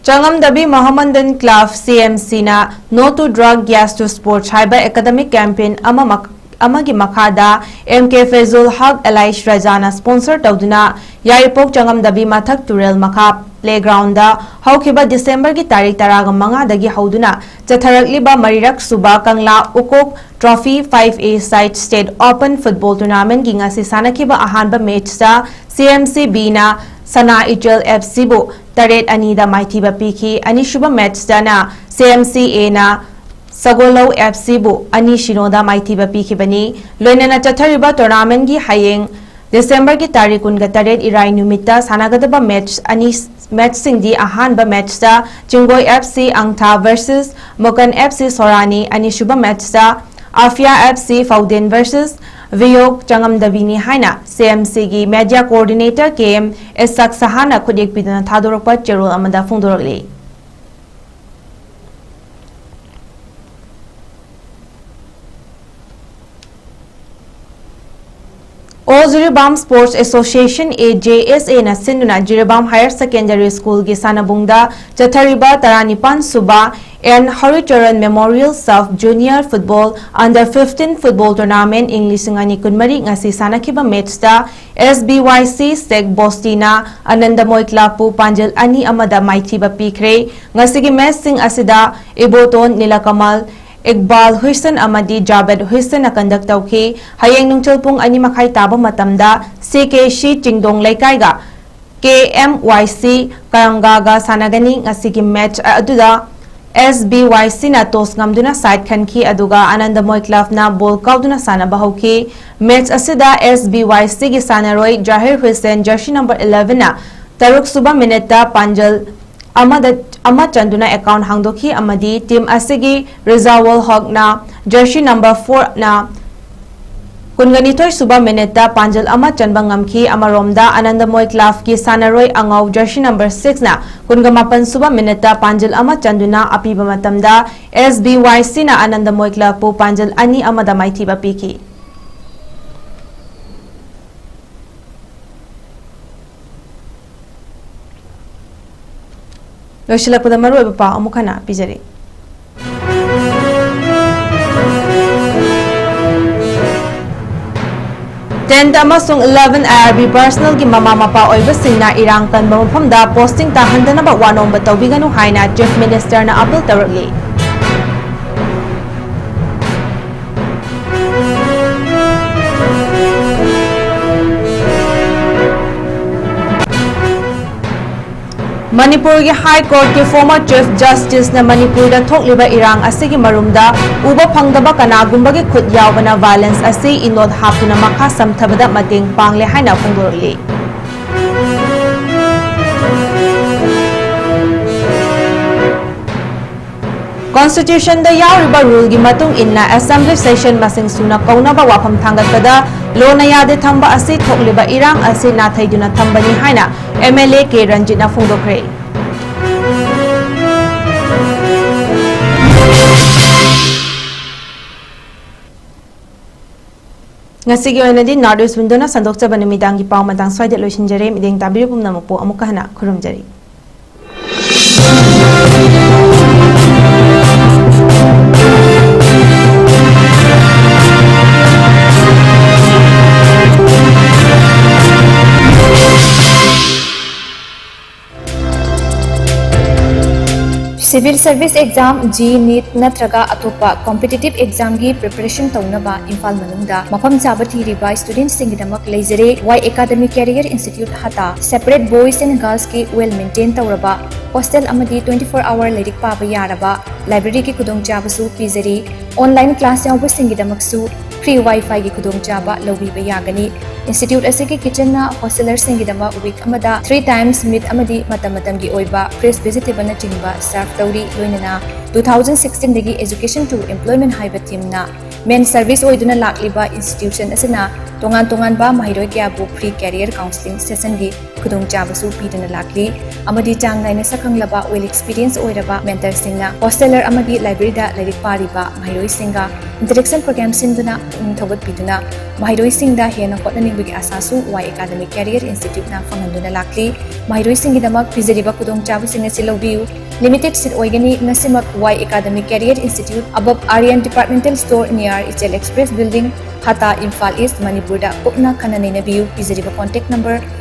ꯆꯉꯝꯗꯕꯤ ꯃꯍꯃꯟꯗꯟ Club C M Cꯅ No to Drug, Yes to Sports ꯍꯥꯏꯕ academic campaign ꯑꯃ ꯑꯃꯒꯤ ꯃꯈꯥꯗ M K Faizul Haq Allies Rajaꯅ sponsor ꯇꯧꯗꯨꯅ ꯌꯥꯏꯔꯤꯄꯣꯛ ꯆꯉꯝꯗꯕꯤ ꯃꯊꯛ ꯇꯨꯔꯦꯜ ꯃꯈꯥ playgroundꯗ ꯍꯧꯈꯤꯕ Decemberꯒꯤ ꯇꯥꯔꯤꯛ ꯇꯔꯥꯒ ꯃꯉꯥꯗꯒꯤ ꯍꯧꯗꯨꯅ ꯆꯠꯊꯔꯛꯂꯤꯕ ꯃꯔꯤꯔꯛ ꯁꯨꯕ ꯀꯪꯂꯥ ꯎꯀꯣꯛ Trophy five A Side State Open Football Tournamentꯀꯤ ꯉꯁꯤ ꯁꯥꯟꯅꯈꯤꯕ ꯑꯍꯥꯟꯕ matchꯇ C M C Bꯅ ꯁꯅꯥ ꯏꯆꯦꯜ F Cꯕꯨ ꯇꯔꯦꯠ ꯑꯅꯤꯗ ꯃꯥꯏꯊꯤꯕ ꯄꯤꯈꯤ꯫ ꯑꯅꯤꯁꯨꯕ matchꯇꯅ C M C Aꯅ ꯁꯒꯣꯜꯂꯧ F Cꯕꯨ ꯑꯅꯤ ꯁꯤꯅꯣꯗ ꯃꯥꯏꯊꯤꯕ ꯄꯤꯈꯤꯕꯅꯤ꯫ ꯂꯣꯏꯅꯅ ꯆꯠꯊꯔꯤꯕ tournamentꯀꯤ ꯍꯌꯦꯡ Decemberꯒꯤ ꯇꯥꯔꯤꯛ ꯀꯨꯟꯒ ꯇꯔꯦꯠ ꯏꯔꯥꯏ ꯅꯨꯃꯤꯠꯇ ꯁꯥꯟꯅꯒꯗꯕ match ꯑꯅꯤ, matchꯁꯤꯡꯗꯤ ꯑꯍꯥꯟꯕ matchꯇ ꯆꯤꯡꯒꯣꯏ F C ꯑꯪꯊꯥ versus ꯃꯣꯀꯟ F C ꯁꯣꯔꯥꯅꯤ, ꯑꯅꯤꯁꯨꯕ matchꯇ ꯑꯐꯤꯌꯥ F C ꯐꯧꯗꯦꯟ versus ꯚꯤꯌꯣꯛ ꯆꯉꯝꯗꯕꯤꯅꯤ ꯍꯥꯏꯅ C M Cꯒꯤ media coordinator K M Isaac ꯁꯍꯥꯅ ꯈꯨꯠꯌꯦꯛ ꯄꯤꯗꯨꯅ ꯊꯥꯗꯣꯔꯛꯄ ꯆꯦꯔꯣꯜ ꯑꯃꯗ ꯐꯣꯡꯗꯣꯔꯛꯂꯤ꯫ All Jiribam Sports Association, A J S A, ꯅ ꯁꯤꯟꯗꯨꯅ ꯖꯤꯔꯤꯕꯥꯝ Higher Secondary School ꯒꯤ ꯁꯥꯟꯅꯕꯨꯡꯗ ꯆꯠꯊꯔꯤꯕ ꯇꯔꯥꯅꯤꯄꯥꯟ ꯁꯨꯕ N Haricharan Memorial Sub Junior Football Under fifteen Football Tournament ꯏꯪ ꯂꯤꯁꯤꯡ ꯑꯅꯤ ꯀꯨꯟꯃꯔꯤ ꯉꯁꯤ ꯁꯥꯟꯅꯈꯤꯕ match ꯇ S B Y C Sek Bosti ꯅ Anandamoy Club ꯄꯨ ꯄꯥꯟꯖꯜ ꯑꯅꯤ ꯑꯃꯗ ꯃꯥꯏꯊꯤꯕ ꯄꯤꯈ꯭ꯔꯦ꯫ ꯉꯁꯤꯒꯤ match ꯁꯤꯡ ꯑꯁꯤꯗ Iboton Nilakamal, Iqbal Hussain ꯑꯃꯗꯤ Javed Hussain ꯅ conduct ꯇꯧꯈꯤ꯫ ꯍꯌꯦꯡ ꯅꯨꯡꯊꯤꯜ ꯄꯨꯡ ꯑꯅꯤ ꯃꯈꯥꯏ ꯇꯥꯕ ꯃꯇꯝꯗ C K C ꯆꯤꯡꯗꯣꯡ ꯂꯩꯀꯥꯏꯒ K M Y C ꯀꯔꯪꯒꯥꯒ ꯁꯥꯟꯅꯒꯅꯤ꯫ ꯉꯁꯤꯒꯤ match ꯑꯗꯨꯗ S B Y C ꯅ toss ꯉꯝꯗꯨꯅ side ꯈꯟꯈꯤ, ꯑꯗꯨꯒ Anandamoy Club ꯅ ball ꯀꯥꯎꯗꯨꯅ ꯁꯥꯟꯅꯕ ꯍꯧꯈꯤ꯫ Match ꯑꯁꯤꯗ S B Y C ꯒꯤ ꯁꯥꯟꯅꯔꯣꯏ Jahir Hussain, jersey number eleven ꯅ ꯇꯔꯨꯛ ꯁꯨꯕ minute ꯇ ꯄꯥꯟꯖꯜ ꯑꯃꯗ, ꯑꯃ ꯆꯟꯗꯨꯅ account ꯍꯥꯡꯗꯣꯛꯈꯤ ꯑꯃꯗꯤ team ꯑꯁꯤꯒꯤ Rizawal Haq ꯅ jersey number four ꯅ ꯀꯨꯟꯒ ꯅꯤꯊꯣꯏ ꯁꯨꯕ minute ꯇ ꯄꯥꯟꯖꯜ ꯑꯃ ꯆꯟꯕ ꯉꯝꯈꯤ꯫ ꯑꯃꯔꯣꯝꯗ Anandamoy Club ꯀꯤ ꯁꯥꯟꯅꯔꯣꯏ ꯑꯉꯧ jersey number six ꯅ ꯀꯨꯟꯒ ꯃꯥꯄꯟ ꯁꯨꯕ minute ꯇ ꯄꯥꯟꯖꯜ ꯑꯃ ꯆꯟꯗꯨꯅ ꯑꯄꯤꯕ ꯃꯇꯝꯗ S B Y C ꯅ Anandamoy Club ꯄꯨ ꯄꯥꯟꯖꯜ ꯑꯅꯤ ꯑꯃꯗ ꯃꯥꯏꯊꯤꯕ ꯄꯤꯈꯤ꯫ ꯂꯣꯏꯁꯤꯜꯂꯛꯄꯗ ꯃꯔꯨꯑꯣꯏꯕ ꯄꯥꯎ ꯑꯃꯨꯛ ꯍꯟꯅ ꯄꯤꯖꯔꯤ꯫ Tenth ꯑꯃꯁꯨꯡ eleven I R B personnel ꯒꯤ ꯃꯃꯥ ꯃꯄꯥ ꯑꯣꯏꯕꯁꯤꯡꯅ ꯏꯔꯥꯡ ꯀꯟꯕ ꯃꯐꯝꯗ posting ꯇꯥꯍꯟꯗꯅꯕ ꯋꯥꯅꯣꯝꯕ ꯇꯧꯕꯤꯒꯅꯨ ꯍꯥꯏꯅ Chief Minister ꯅ appeal ꯇꯧꯔꯛꯂꯤ꯫ ꯃꯅꯤꯄꯨꯔꯒꯤ High Court ꯀꯤ former Chief Justice ꯅ ꯃꯅꯤꯄꯨꯔꯗ ꯊꯣꯛꯂꯤꯕ ꯏꯔꯥꯡ ꯑꯁꯤꯒꯤ ꯃꯔꯨꯝꯗ ꯎꯕ ꯐꯪꯗꯕ ꯀꯅꯥꯒꯨꯝꯕꯒꯤ ꯈꯨꯠ ꯌꯥꯎꯕꯅ violence ꯑꯁꯤ ꯏꯅꯣꯠ ꯍꯥꯞꯇꯨꯅ ꯃꯈꯥ ꯁꯝꯊꯕꯗ ꯃꯇꯦꯡ ꯄꯥꯡꯂꯦ ꯍꯥꯏꯅ ꯐꯣꯡꯗꯣꯔꯛꯂꯤ꯫ Constitution ꯗ ꯌꯥꯎꯔꯤꯕ rule ꯒꯤ ꯃꯇꯨꯡ ꯏꯟꯅ assembly session ꯃꯁꯤꯡ ꯁꯨꯅ ꯀꯧꯅꯕ ꯋꯥꯐꯝ ꯊꯥꯡꯒꯠꯄꯗ ꯂꯣꯟꯅ ꯌꯥꯗꯦ ꯊꯝꯕ ꯑꯁꯤ ꯊꯣꯛꯂꯤꯕ ꯏꯔꯥꯡ ꯑꯁꯤ ꯅꯥꯊꯩꯗꯨꯅ ꯊꯝꯕꯅꯤ ꯍꯥꯏꯅ M L A ꯀꯦ ꯔꯟꯖꯤꯠꯅ ꯐꯣꯡꯗꯣꯛꯈ꯭ꯔꯦ꯫ ꯉꯁꯤꯒꯤ ꯑꯣꯏꯅꯗꯤ North East Window ꯅ ꯁꯟꯗꯣꯛꯆꯕ ꯅꯨꯃꯤꯗꯥꯡꯒꯤ ꯄꯥꯎ ꯃꯇꯥꯡ ꯁ꯭ꯋꯥꯏꯗ ꯂꯣꯏꯁꯤꯟꯖꯔꯦ꯫ ꯃꯤꯠꯌꯦꯡ ꯇꯥꯕꯤꯔꯤꯕ ꯄꯨꯝꯅꯃꯛꯄꯨ ꯑꯃꯨꯛꯀ ꯍꯟꯅ ꯈꯨꯔꯨꯝꯖꯔꯤ꯫ Civil Service Exam, JEE, NEET ꯅꯠꯇ꯭ꯔꯒ ꯑꯇꯣꯞꯄ competitive exam ꯒꯤ preparation ꯇꯧꯅꯕ ꯏꯝꯐꯥꯜ ꯃꯅꯨꯡꯗ ꯃꯐꯝ ꯆꯥꯕ ꯊꯤꯔꯤꯕ student ꯁꯤꯡꯒꯤꯗꯃꯛ ꯂꯩꯖꯔꯦ꯫ Y Academy Career Institute ꯍꯇꯥ꯫ Separate boys and girls ꯀꯤ well maintain ꯇꯧꯔꯕ hostel ꯑꯃꯗꯤ twenty four hour ꯂꯥꯏꯔꯤꯛ ꯄꯥꯕ ꯌꯥꯔꯕ library ꯒꯤ ꯈꯨꯗꯣꯡꯆꯥꯕꯁꯨ ꯄꯤꯖꯔꯤ꯫ Online class ꯌꯥꯎꯕꯁꯤꯡꯒꯤꯗꯃꯛꯁꯨ free Wi-Fi ꯒꯤ ꯈꯨꯗꯣꯡꯆꯥꯕ ꯂꯧꯕꯤꯕ ꯌꯥꯒꯅꯤ꯫ Institute ꯑꯁꯤꯒꯤ kitchen ꯅ hosteler ꯁꯤꯡꯒꯤꯗꯃꯛ week ꯑꯃꯗ three times meat ꯑꯃꯗꯤ ꯃꯇꯝ ꯃꯇꯝꯒꯤ ꯑꯣꯏꯕ fresh vegetable ꯅꯆꯤꯡꯕ serve ꯇꯧꯔꯤ꯫ ꯂꯣꯏꯅꯅ two thousand sixteen ꯗꯒꯤ Education to Employment ꯍꯥꯏꯕ theme ꯅ main service ꯑꯣꯏꯗꯨꯅ ꯂꯥꯛꯂꯤꯕ institution ꯑꯁꯤꯅ ꯇꯣꯉꯥꯟ ꯇꯣꯉꯥꯟꯕ ꯃꯍꯩꯔꯣꯏ ꯀꯌꯥꯕꯨ free career counselling session ꯒꯤ ꯈꯨꯗꯣꯡꯆꯥꯕꯁꯨ ꯄꯤꯗꯨꯅ ꯂꯥꯛꯂꯤ ꯑꯃꯗꯤ ꯆꯥꯡ ꯅꯥꯏꯅ ꯁꯛꯈꯪꯂꯕ, well experience ꯑꯣꯏꯔꯕ mentor ꯁꯤꯡꯅ hosteler ꯑꯃꯗꯤ library ꯗ ꯂꯥꯏꯔꯤꯛ ꯄꯥꯔꯤꯕ ꯃꯍꯩꯔꯣꯏꯁꯤꯡꯒ interaction program ꯁꯤꯟꯗꯨꯅ ꯄꯨꯛꯅꯤꯡ ꯊꯧꯒꯠꯄꯤꯗꯨꯅ ꯃꯍꯩꯔꯣꯏꯁꯤꯡꯗ ꯍꯦꯟꯅ ꯍꯣꯠꯅꯅꯤꯡꯕꯒꯤ ꯑꯥꯁꯥꯁꯨ Y Academy Career Institute ꯅ ꯐꯪꯍꯟꯗꯨꯅ ꯂꯥꯛꯂꯤ꯫ ꯃꯍꯩꯔꯣꯏꯁꯤꯡꯒꯤꯗꯃꯛ ꯄꯤꯖꯔꯤꯕ ꯈꯨꯗꯣꯡꯆꯥꯕꯁꯤꯡ ꯑꯁꯤ ꯂꯧꯕꯤꯌꯨ꯫ Limited seat ꯑꯣꯏꯒꯅꯤ꯫ ꯉꯁꯤꯃꯛ Y Academy Career Institute, above Aryan Departmental Store, near Ichel Express Building, ꯍꯇꯥ, ꯏꯝꯐꯥꯜ ꯏꯁ꯭ꯠ, ꯃꯅꯤꯄꯨꯔꯗ ꯀꯨꯞꯅ ꯈꯟꯅ ꯅꯩꯅꯕꯤꯌꯨ꯫ ꯄꯤꯖꯔꯤꯕ contact number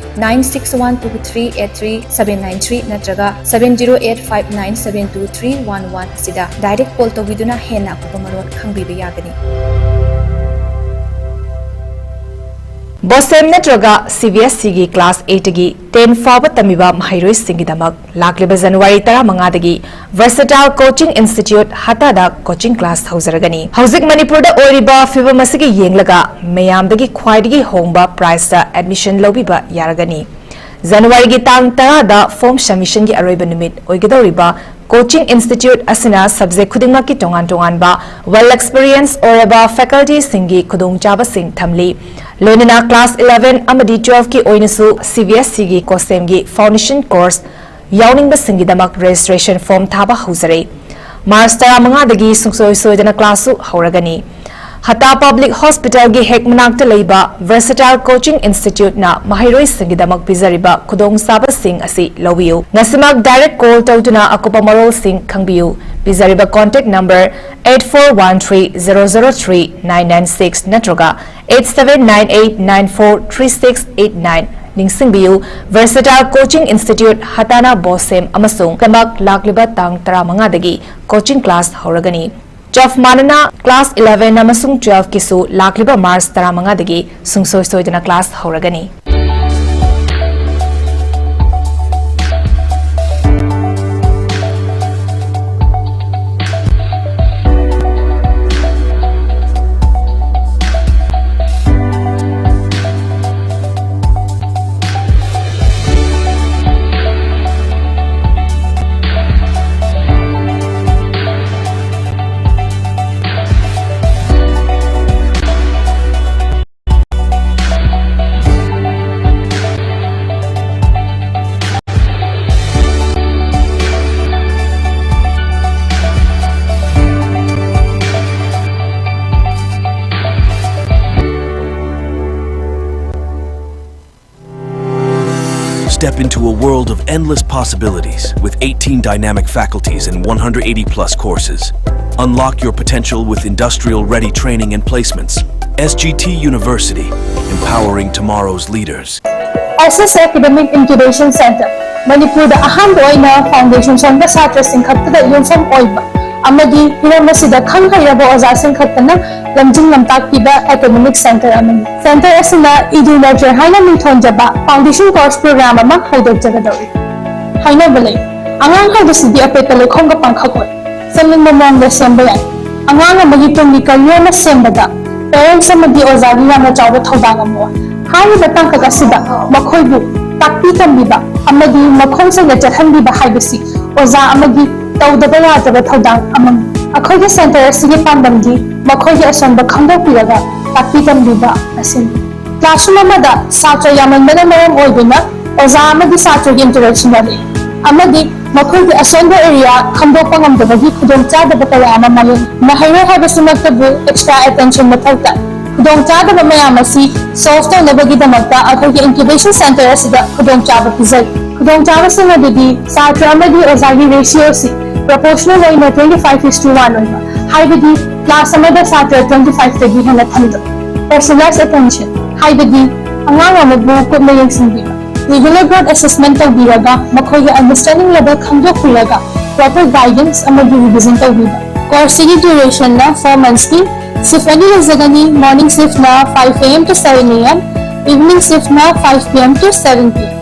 nine six one two three eight three seven nine three ꯅꯠꯇ꯭ꯔꯒ seven zero eight five nine seven two three one one ꯑꯁꯤꯗ direct call ꯇꯧꯕꯤꯗꯨꯅ ꯍꯦꯟꯅ ꯑꯀꯨꯞꯄ ꯃꯔꯣꯜ ꯈꯪꯕꯤꯕ ꯌꯥꯒꯅꯤ꯫ BOSEM ꯅꯠꯇ꯭ꯔꯒ CBSE ꯒꯤ class eight ꯇꯒꯤ ten ꯐꯥꯎꯕ ꯇꯝꯃꯤꯕ ꯃꯍꯩꯔꯣꯏꯁꯤꯡꯒꯤꯗꯃꯛ ꯂꯥꯛꯂꯤꯕ January ꯇꯔꯥꯃꯉꯥꯗꯒꯤ Versatile Coaching Institute ꯍꯇꯥꯗ coaching class ꯍꯧꯖꯔꯒꯅꯤ꯫ ꯍꯧꯖꯤꯛ ꯃꯅꯤꯄꯨꯔꯗ ꯑꯣꯏꯔꯤꯕ ꯐꯤꯕꯝ ꯑꯁꯤꯒꯤ ꯌꯦꯡꯂꯒ ꯃꯌꯥꯝꯗꯒꯤ ꯈ꯭ꯋꯥꯏꯗꯒꯤ ꯍꯣꯡꯕ price ꯇ admission ꯂꯧꯕꯤꯕ ꯌꯥꯔꯒꯅꯤ꯫ ꯖꯅꯋꯥꯔꯤꯒꯤ ꯇꯥꯡ ꯇꯔꯥꯗ form submission ꯒꯤ ꯑꯔꯣꯏꯕ ꯅꯨꯃꯤꯠ ꯑꯣꯏꯒꯗꯧꯔꯤꯕ coaching institute ꯑꯁꯤꯅ subject ꯈꯨꯗꯤꯡꯃꯛꯀꯤ ꯇꯣꯉꯥꯟ ꯇꯣꯉꯥꯟꯕ well experience ꯑꯣꯏꯔꯕ faculty ꯁꯤꯡꯒꯤ ꯈꯨꯗꯣꯡꯆꯥꯕꯁꯤꯡ ꯊꯝꯂꯤ꯫ ꯂꯣꯏꯅꯅ class eleven ꯑꯃꯗꯤ twelve ꯀꯤ ꯑꯣꯏꯅꯁꯨ CBSE ꯒꯤ COSEM ꯒꯤ foundation course ꯌꯥꯎꯅꯤꯡꯕꯁꯤꯡꯒꯤꯗꯃꯛ registration form ꯊꯥꯕ ꯍꯧꯖꯔꯦ꯫ ꯃꯥꯔꯆ ꯇꯔꯥꯃꯉꯥꯗꯒꯤ ꯁꯨꯡꯁꯣꯏ ꯁꯣꯏꯗꯅ class ꯁꯨ ꯍꯧꯔꯒꯅꯤ꯫ ꯍꯇꯥ ꯄꯕ꯭ꯂꯤꯛ ꯍꯣꯁꯄꯤꯇꯥꯜꯒꯤ ꯍꯦꯛ ꯃꯅꯥꯛꯇ ꯂꯩꯕ ꯚꯔꯁꯥꯇꯥꯏꯜ ꯀꯣꯆꯤꯡ ꯏꯟꯁꯇꯤꯇ꯭ꯌꯨꯠꯅ ꯃꯍꯩꯔꯣꯏꯁꯤꯡꯒꯤꯗꯃꯛ ꯄꯤꯖꯔꯤꯕ ꯈꯨꯗꯣꯡꯆꯥꯕꯁꯤꯡ ꯑꯁꯤ ꯂꯧꯕꯤꯌꯨ꯫ ꯉꯁꯤꯃꯛ ꯗꯥꯏꯔꯦꯛ ꯀꯣꯜ ꯇꯧꯗꯨꯅ ꯑꯀꯨꯞꯄ ꯃꯔꯣꯜꯁꯤꯡ ꯈꯪꯕꯤꯌꯨ꯫ ꯄꯤꯖꯔꯤꯕ contact number eight four one three zero zero three nine nine six ꯅꯠꯇ꯭ꯔꯒ eight seven nine eight nine four three six eight nine꯫ ꯅꯤꯡꯁꯤꯡꯕꯤꯌꯨ, ꯚꯔꯁꯥꯇꯥꯏꯜ ꯀꯣꯆꯤꯡ ꯏꯟꯁꯇꯤꯇ꯭ꯌꯨꯠ ꯍꯇꯥꯅ ꯕꯣꯁꯦꯝ ꯑꯃꯁꯨꯡ ꯗꯃꯛ ꯂꯥꯛꯂꯤꯕ ꯇꯥꯡ ꯇꯔꯥꯃꯉꯥꯗꯒꯤ ꯀꯣꯆꯤꯡ ꯀ꯭ꯂꯥꯁ ꯍꯧꯔꯒꯅꯤ꯫ ꯆꯞ ꯃꯥꯟꯅꯅ ꯀ꯭ꯂꯥꯁ eleven ꯑꯃꯁꯨꯡ twelve ꯀꯤꯁꯨ ꯂꯥꯛꯂꯤꯕ ꯃꯥꯔꯆ ꯇꯔꯥꯃꯉꯥꯗꯒꯤ ꯁꯨꯡꯁꯣꯏ ꯁꯣꯏꯗꯅ class ꯍꯧꯔꯒꯅꯤ꯫ Step into a world of endless possibilities with eighteen dynamic faculties and one hundred eighty plus courses. Unlock your potential with industrial ready training and placements. S G T University, empowering tomorrow's leaders. S S Academic Incubation Center, ꯃꯅꯤꯄꯨꯔꯗ ꯑꯍꯥꯟꯕ ꯑꯣꯏꯅ foundation ꯁꯣꯟꯕ ꯁꯥꯇ꯭ꯔꯁꯤꯡ ꯈꯛꯇꯗ ꯌꯨꯝꯐꯝ ꯑꯣꯏꯕ ꯑꯃꯗꯤ ꯍꯤꯔꯝ ꯑꯁꯤꯗ ꯈꯪ ꯍꯩꯔꯕ ꯑꯣꯖꯥꯁꯤꯡ ꯈꯛꯇꯅ ꯂꯝꯖꯤꯡ ꯂꯝꯇꯥꯛꯄꯤꯕ ꯑꯦꯀꯥꯗꯦꯃꯤꯛ ꯁꯦꯟꯇꯔ ꯑꯃꯅꯤ꯫ ꯁꯦꯟꯇꯔ ꯑꯁꯤꯅ ꯏꯗꯨ ꯅꯠꯇ꯭ꯔꯦ ꯍꯥꯏꯅ ꯃꯤꯡꯊꯣꯟꯖꯕ ꯐꯥꯎꯟꯗꯦꯁꯟ ꯀꯣꯔꯁ ꯄ꯭ꯔꯣꯒ꯭ꯔꯥꯝ ꯑꯃ ꯍꯧꯗꯣꯛꯆꯒꯗꯧꯔꯤ꯫ ꯍꯥꯏꯅꯕ ꯂꯩ, ꯑꯉꯥꯡ ꯍꯥꯏꯕꯁꯤꯗꯤ ꯑꯄꯦꯠꯄ ꯂꯩꯈꯣꯝꯒ ꯄꯥꯡꯈꯛ ꯑꯣꯏ꯫ ꯆꯠꯅꯤꯡꯕ ꯃꯑꯣꯡꯗ ꯁꯦꯝꯕ ꯌꯥꯏ꯫ ꯑꯉꯥꯡ ꯑꯃꯒꯤ ꯇꯨꯡꯒꯤ ꯀꯔꯤꯌꯔ ꯑꯃ ꯁꯦꯝꯕꯗ ꯄꯦꯔꯦꯟꯠꯁ ꯑꯃꯗꯤ ꯑꯣꯖꯥꯒꯤ ꯌꯥꯝꯅ ꯆꯥꯎꯕ ꯊꯧꯗꯥꯡ ꯑꯃ ꯑꯣꯏ꯫ ꯍꯥꯏꯔꯤꯕ ꯇꯥꯡꯀꯛ ꯑꯁꯤꯗ ꯃꯈꯣꯏꯕꯨ ꯇꯥꯛꯄꯤ ꯇꯝꯕꯤꯕ ꯑꯃꯗꯤ ꯃꯈꯣꯡ ꯁꯦꯡꯅ ꯆꯠꯍꯟꯕꯤꯕ ꯍꯥꯏꯕꯁꯤ ꯑꯣꯖꯥ ꯑꯃꯒꯤ ꯇꯧꯗꯕ ꯌꯥꯗ꯭ꯔꯕ ꯊꯧꯗꯥꯡ ꯑꯃꯅꯤ꯫ ꯑꯩꯈꯣꯏꯒꯤ ꯁꯦꯟꯇꯔ ꯑꯁꯤꯒꯤ ꯄꯥꯟꯗꯝꯗꯤ ꯃꯈꯣꯏꯒꯤ ꯑꯁꯣꯟꯕ ꯈꯪꯗꯣꯛꯄꯤꯔꯒ ꯇꯥꯛꯄꯤ ꯇꯝꯕꯤꯕ ꯑꯁꯤꯅꯤ꯫ ꯀ꯭ꯂꯥꯁꯔꯨꯝ ꯑꯃꯗ ꯁꯥꯇ꯭ꯔ ꯌꯥꯝꯃꯟꯕꯅ ꯃꯔꯝ ꯑꯣꯏꯗꯨꯅ ꯑꯣꯖꯥ ꯑꯃꯗꯤ ꯁꯥꯇ꯭ꯔꯒꯤ ꯏꯟꯇꯔꯦꯛꯁꯟ ꯋꯥꯠꯂꯤ ꯑꯃꯗꯤ ꯃꯈꯣꯏꯒꯤ ꯑꯁꯣꯟꯕ ꯑꯦꯔꯤꯌꯥ ꯈꯪꯗꯣꯛꯄ ꯉꯝꯗꯕꯒꯤ ꯈꯨꯗꯣꯡꯆꯥꯗꯕ ꯀꯌꯥ ꯑꯃ ꯃꯥꯌꯣꯛꯅꯩ꯫ ꯃꯍꯩꯔꯣꯏ ꯍꯥꯏꯕꯁꯤꯃꯛꯇꯕꯨ ꯑꯦꯛꯁꯇ꯭ꯔꯥ ꯑꯦꯇꯦꯟꯁꯟ ꯃꯊꯧ ꯇꯥꯏ꯫ ꯈꯨꯗꯣꯡꯆꯥꯗꯕ ꯃꯌꯥꯝ ꯑꯁꯤ ꯁꯣꯜꯚ ꯇꯧꯅꯕꯒꯤꯗꯃꯛꯇ ꯑꯩꯈꯣꯏꯒꯤ ꯏꯟꯀ꯭ꯌꯨꯕꯦꯁꯟ ꯁꯦꯟꯇꯔ ꯑꯁꯤꯗ ꯈꯨꯗꯣꯡꯆꯥꯕ ꯄꯤꯖꯔꯤ꯫ ꯈꯨꯗꯣꯡꯆꯥꯕꯁꯤꯡ ꯑꯗꯨꯗꯤ ꯁꯥꯇ꯭ꯔ ꯑꯃꯗꯤ ꯑꯣꯖꯥꯒꯤ ꯔꯦꯁꯤꯑꯣ ꯑꯁꯤ ꯄ꯭ꯔꯣꯄꯣꯔꯁꯅꯦꯜ ꯑꯣꯏꯅ twenty five is to one ꯑꯣꯏꯕ, ꯍꯥꯏꯕꯗꯤ ꯀ꯭ꯂꯥꯁ ꯑꯃꯗ ꯁꯥꯇ꯭ꯔ twenty five ꯇꯒꯤ ꯍꯦꯟꯅ ꯊꯝꯗꯕ꯫ ꯄꯔꯁꯣꯅꯦꯂꯥꯏꯖ ꯑꯦꯇꯦꯟꯁꯟ, ꯍꯥꯏꯕꯗꯤ ꯑꯉꯥꯡ ꯑꯃꯕꯨ ꯀꯨꯞꯅ ꯌꯦꯡꯁꯤꯟꯕꯤꯕ꯫ ꯔꯤꯒꯨꯂꯔ ꯒ꯭ꯔꯣꯊ ꯑꯦꯁꯦꯁꯃꯦꯟ ꯇꯧꯕꯤꯔꯒ ꯃꯈꯣꯏꯒꯤ ꯑꯟꯗꯔꯁ꯭ꯇꯦꯟꯗꯤꯡ ꯂꯦꯚꯦꯜ ꯈꯪꯗꯣꯛꯄꯤꯔꯒ ꯄ꯭ꯔꯣꯄꯔ ꯒꯥꯏꯗꯦꯟꯁ ꯑꯃꯗꯤ ꯔꯤꯚꯤꯖꯟ ꯇꯧꯕꯤꯕ꯫ ꯀꯣꯔꯁꯁꯤꯒꯤ ꯗ꯭ꯌꯨꯔꯦꯁꯟꯅ ꯐꯣꯔ ꯃꯟꯊꯁꯅꯤ꯫ ꯁꯤꯐ ꯑꯅꯤ ꯂꯩꯖꯒꯅꯤ, ꯃꯣꯔꯅꯤꯡ ꯁꯤꯐꯅ five A M to seven A M, evening ꯁꯤꯐꯅ five P M to seven P M꯫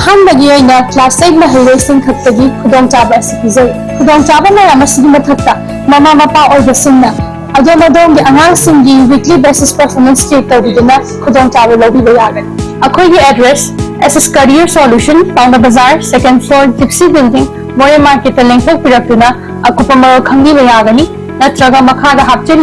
ꯑꯍꯥꯟꯕꯒꯤ ꯑꯣꯏꯅ ꯀ꯭ꯂꯥꯁ ꯑꯩꯠ ꯃꯍꯩꯔꯣꯏꯁꯤꯡ ꯈꯛꯇꯒꯤ ꯈꯨꯗꯣꯡꯆꯥꯕ ꯑꯁꯤ ꯄꯤꯖꯔꯤ꯫ ꯈꯨꯗꯣꯡꯆꯥꯕ ꯃꯌꯥꯝ ꯑꯁꯤꯒꯤ ꯃꯊꯛꯇ ꯃꯃꯥ ꯃꯄꯥ ꯑꯣꯏꯕꯁꯤꯡꯅ ꯑꯗꯣꯝ ꯑꯗꯣꯝꯒꯤ ꯑꯉꯥꯡꯁꯤꯡꯒꯤ ꯋꯤꯛꯂꯤ ꯕꯦꯁꯤꯁ ꯄꯔꯐꯣꯔꯃꯦꯟꯁ ꯆꯦꯛ ꯇꯧꯕꯤꯗꯨꯅ ꯈꯨꯗꯣꯡꯆꯥꯕ ꯂꯧꯕꯤꯕ ꯌꯥꯒꯅꯤ꯫ ꯑꯩꯈꯣꯏꯒꯤ address: S S Career Solution, ꯄꯥꯎꯅꯥ ꯕꯖꯥꯔ, second floor, Gypsy Building, ꯃꯣꯔꯦ ꯃꯥꯔꯀꯦꯠꯇ ꯂꯦꯡꯊꯣꯛꯄꯤꯔꯛꯇꯨꯅ ꯑꯀꯨꯞꯄ ꯃꯔꯣꯜ ꯈꯪꯕꯤꯕ ꯌꯥꯒꯅꯤ, ꯅꯠꯇ꯭ꯔꯒ ꯃꯈꯥꯗ ꯍꯥꯞꯆꯔꯤꯕ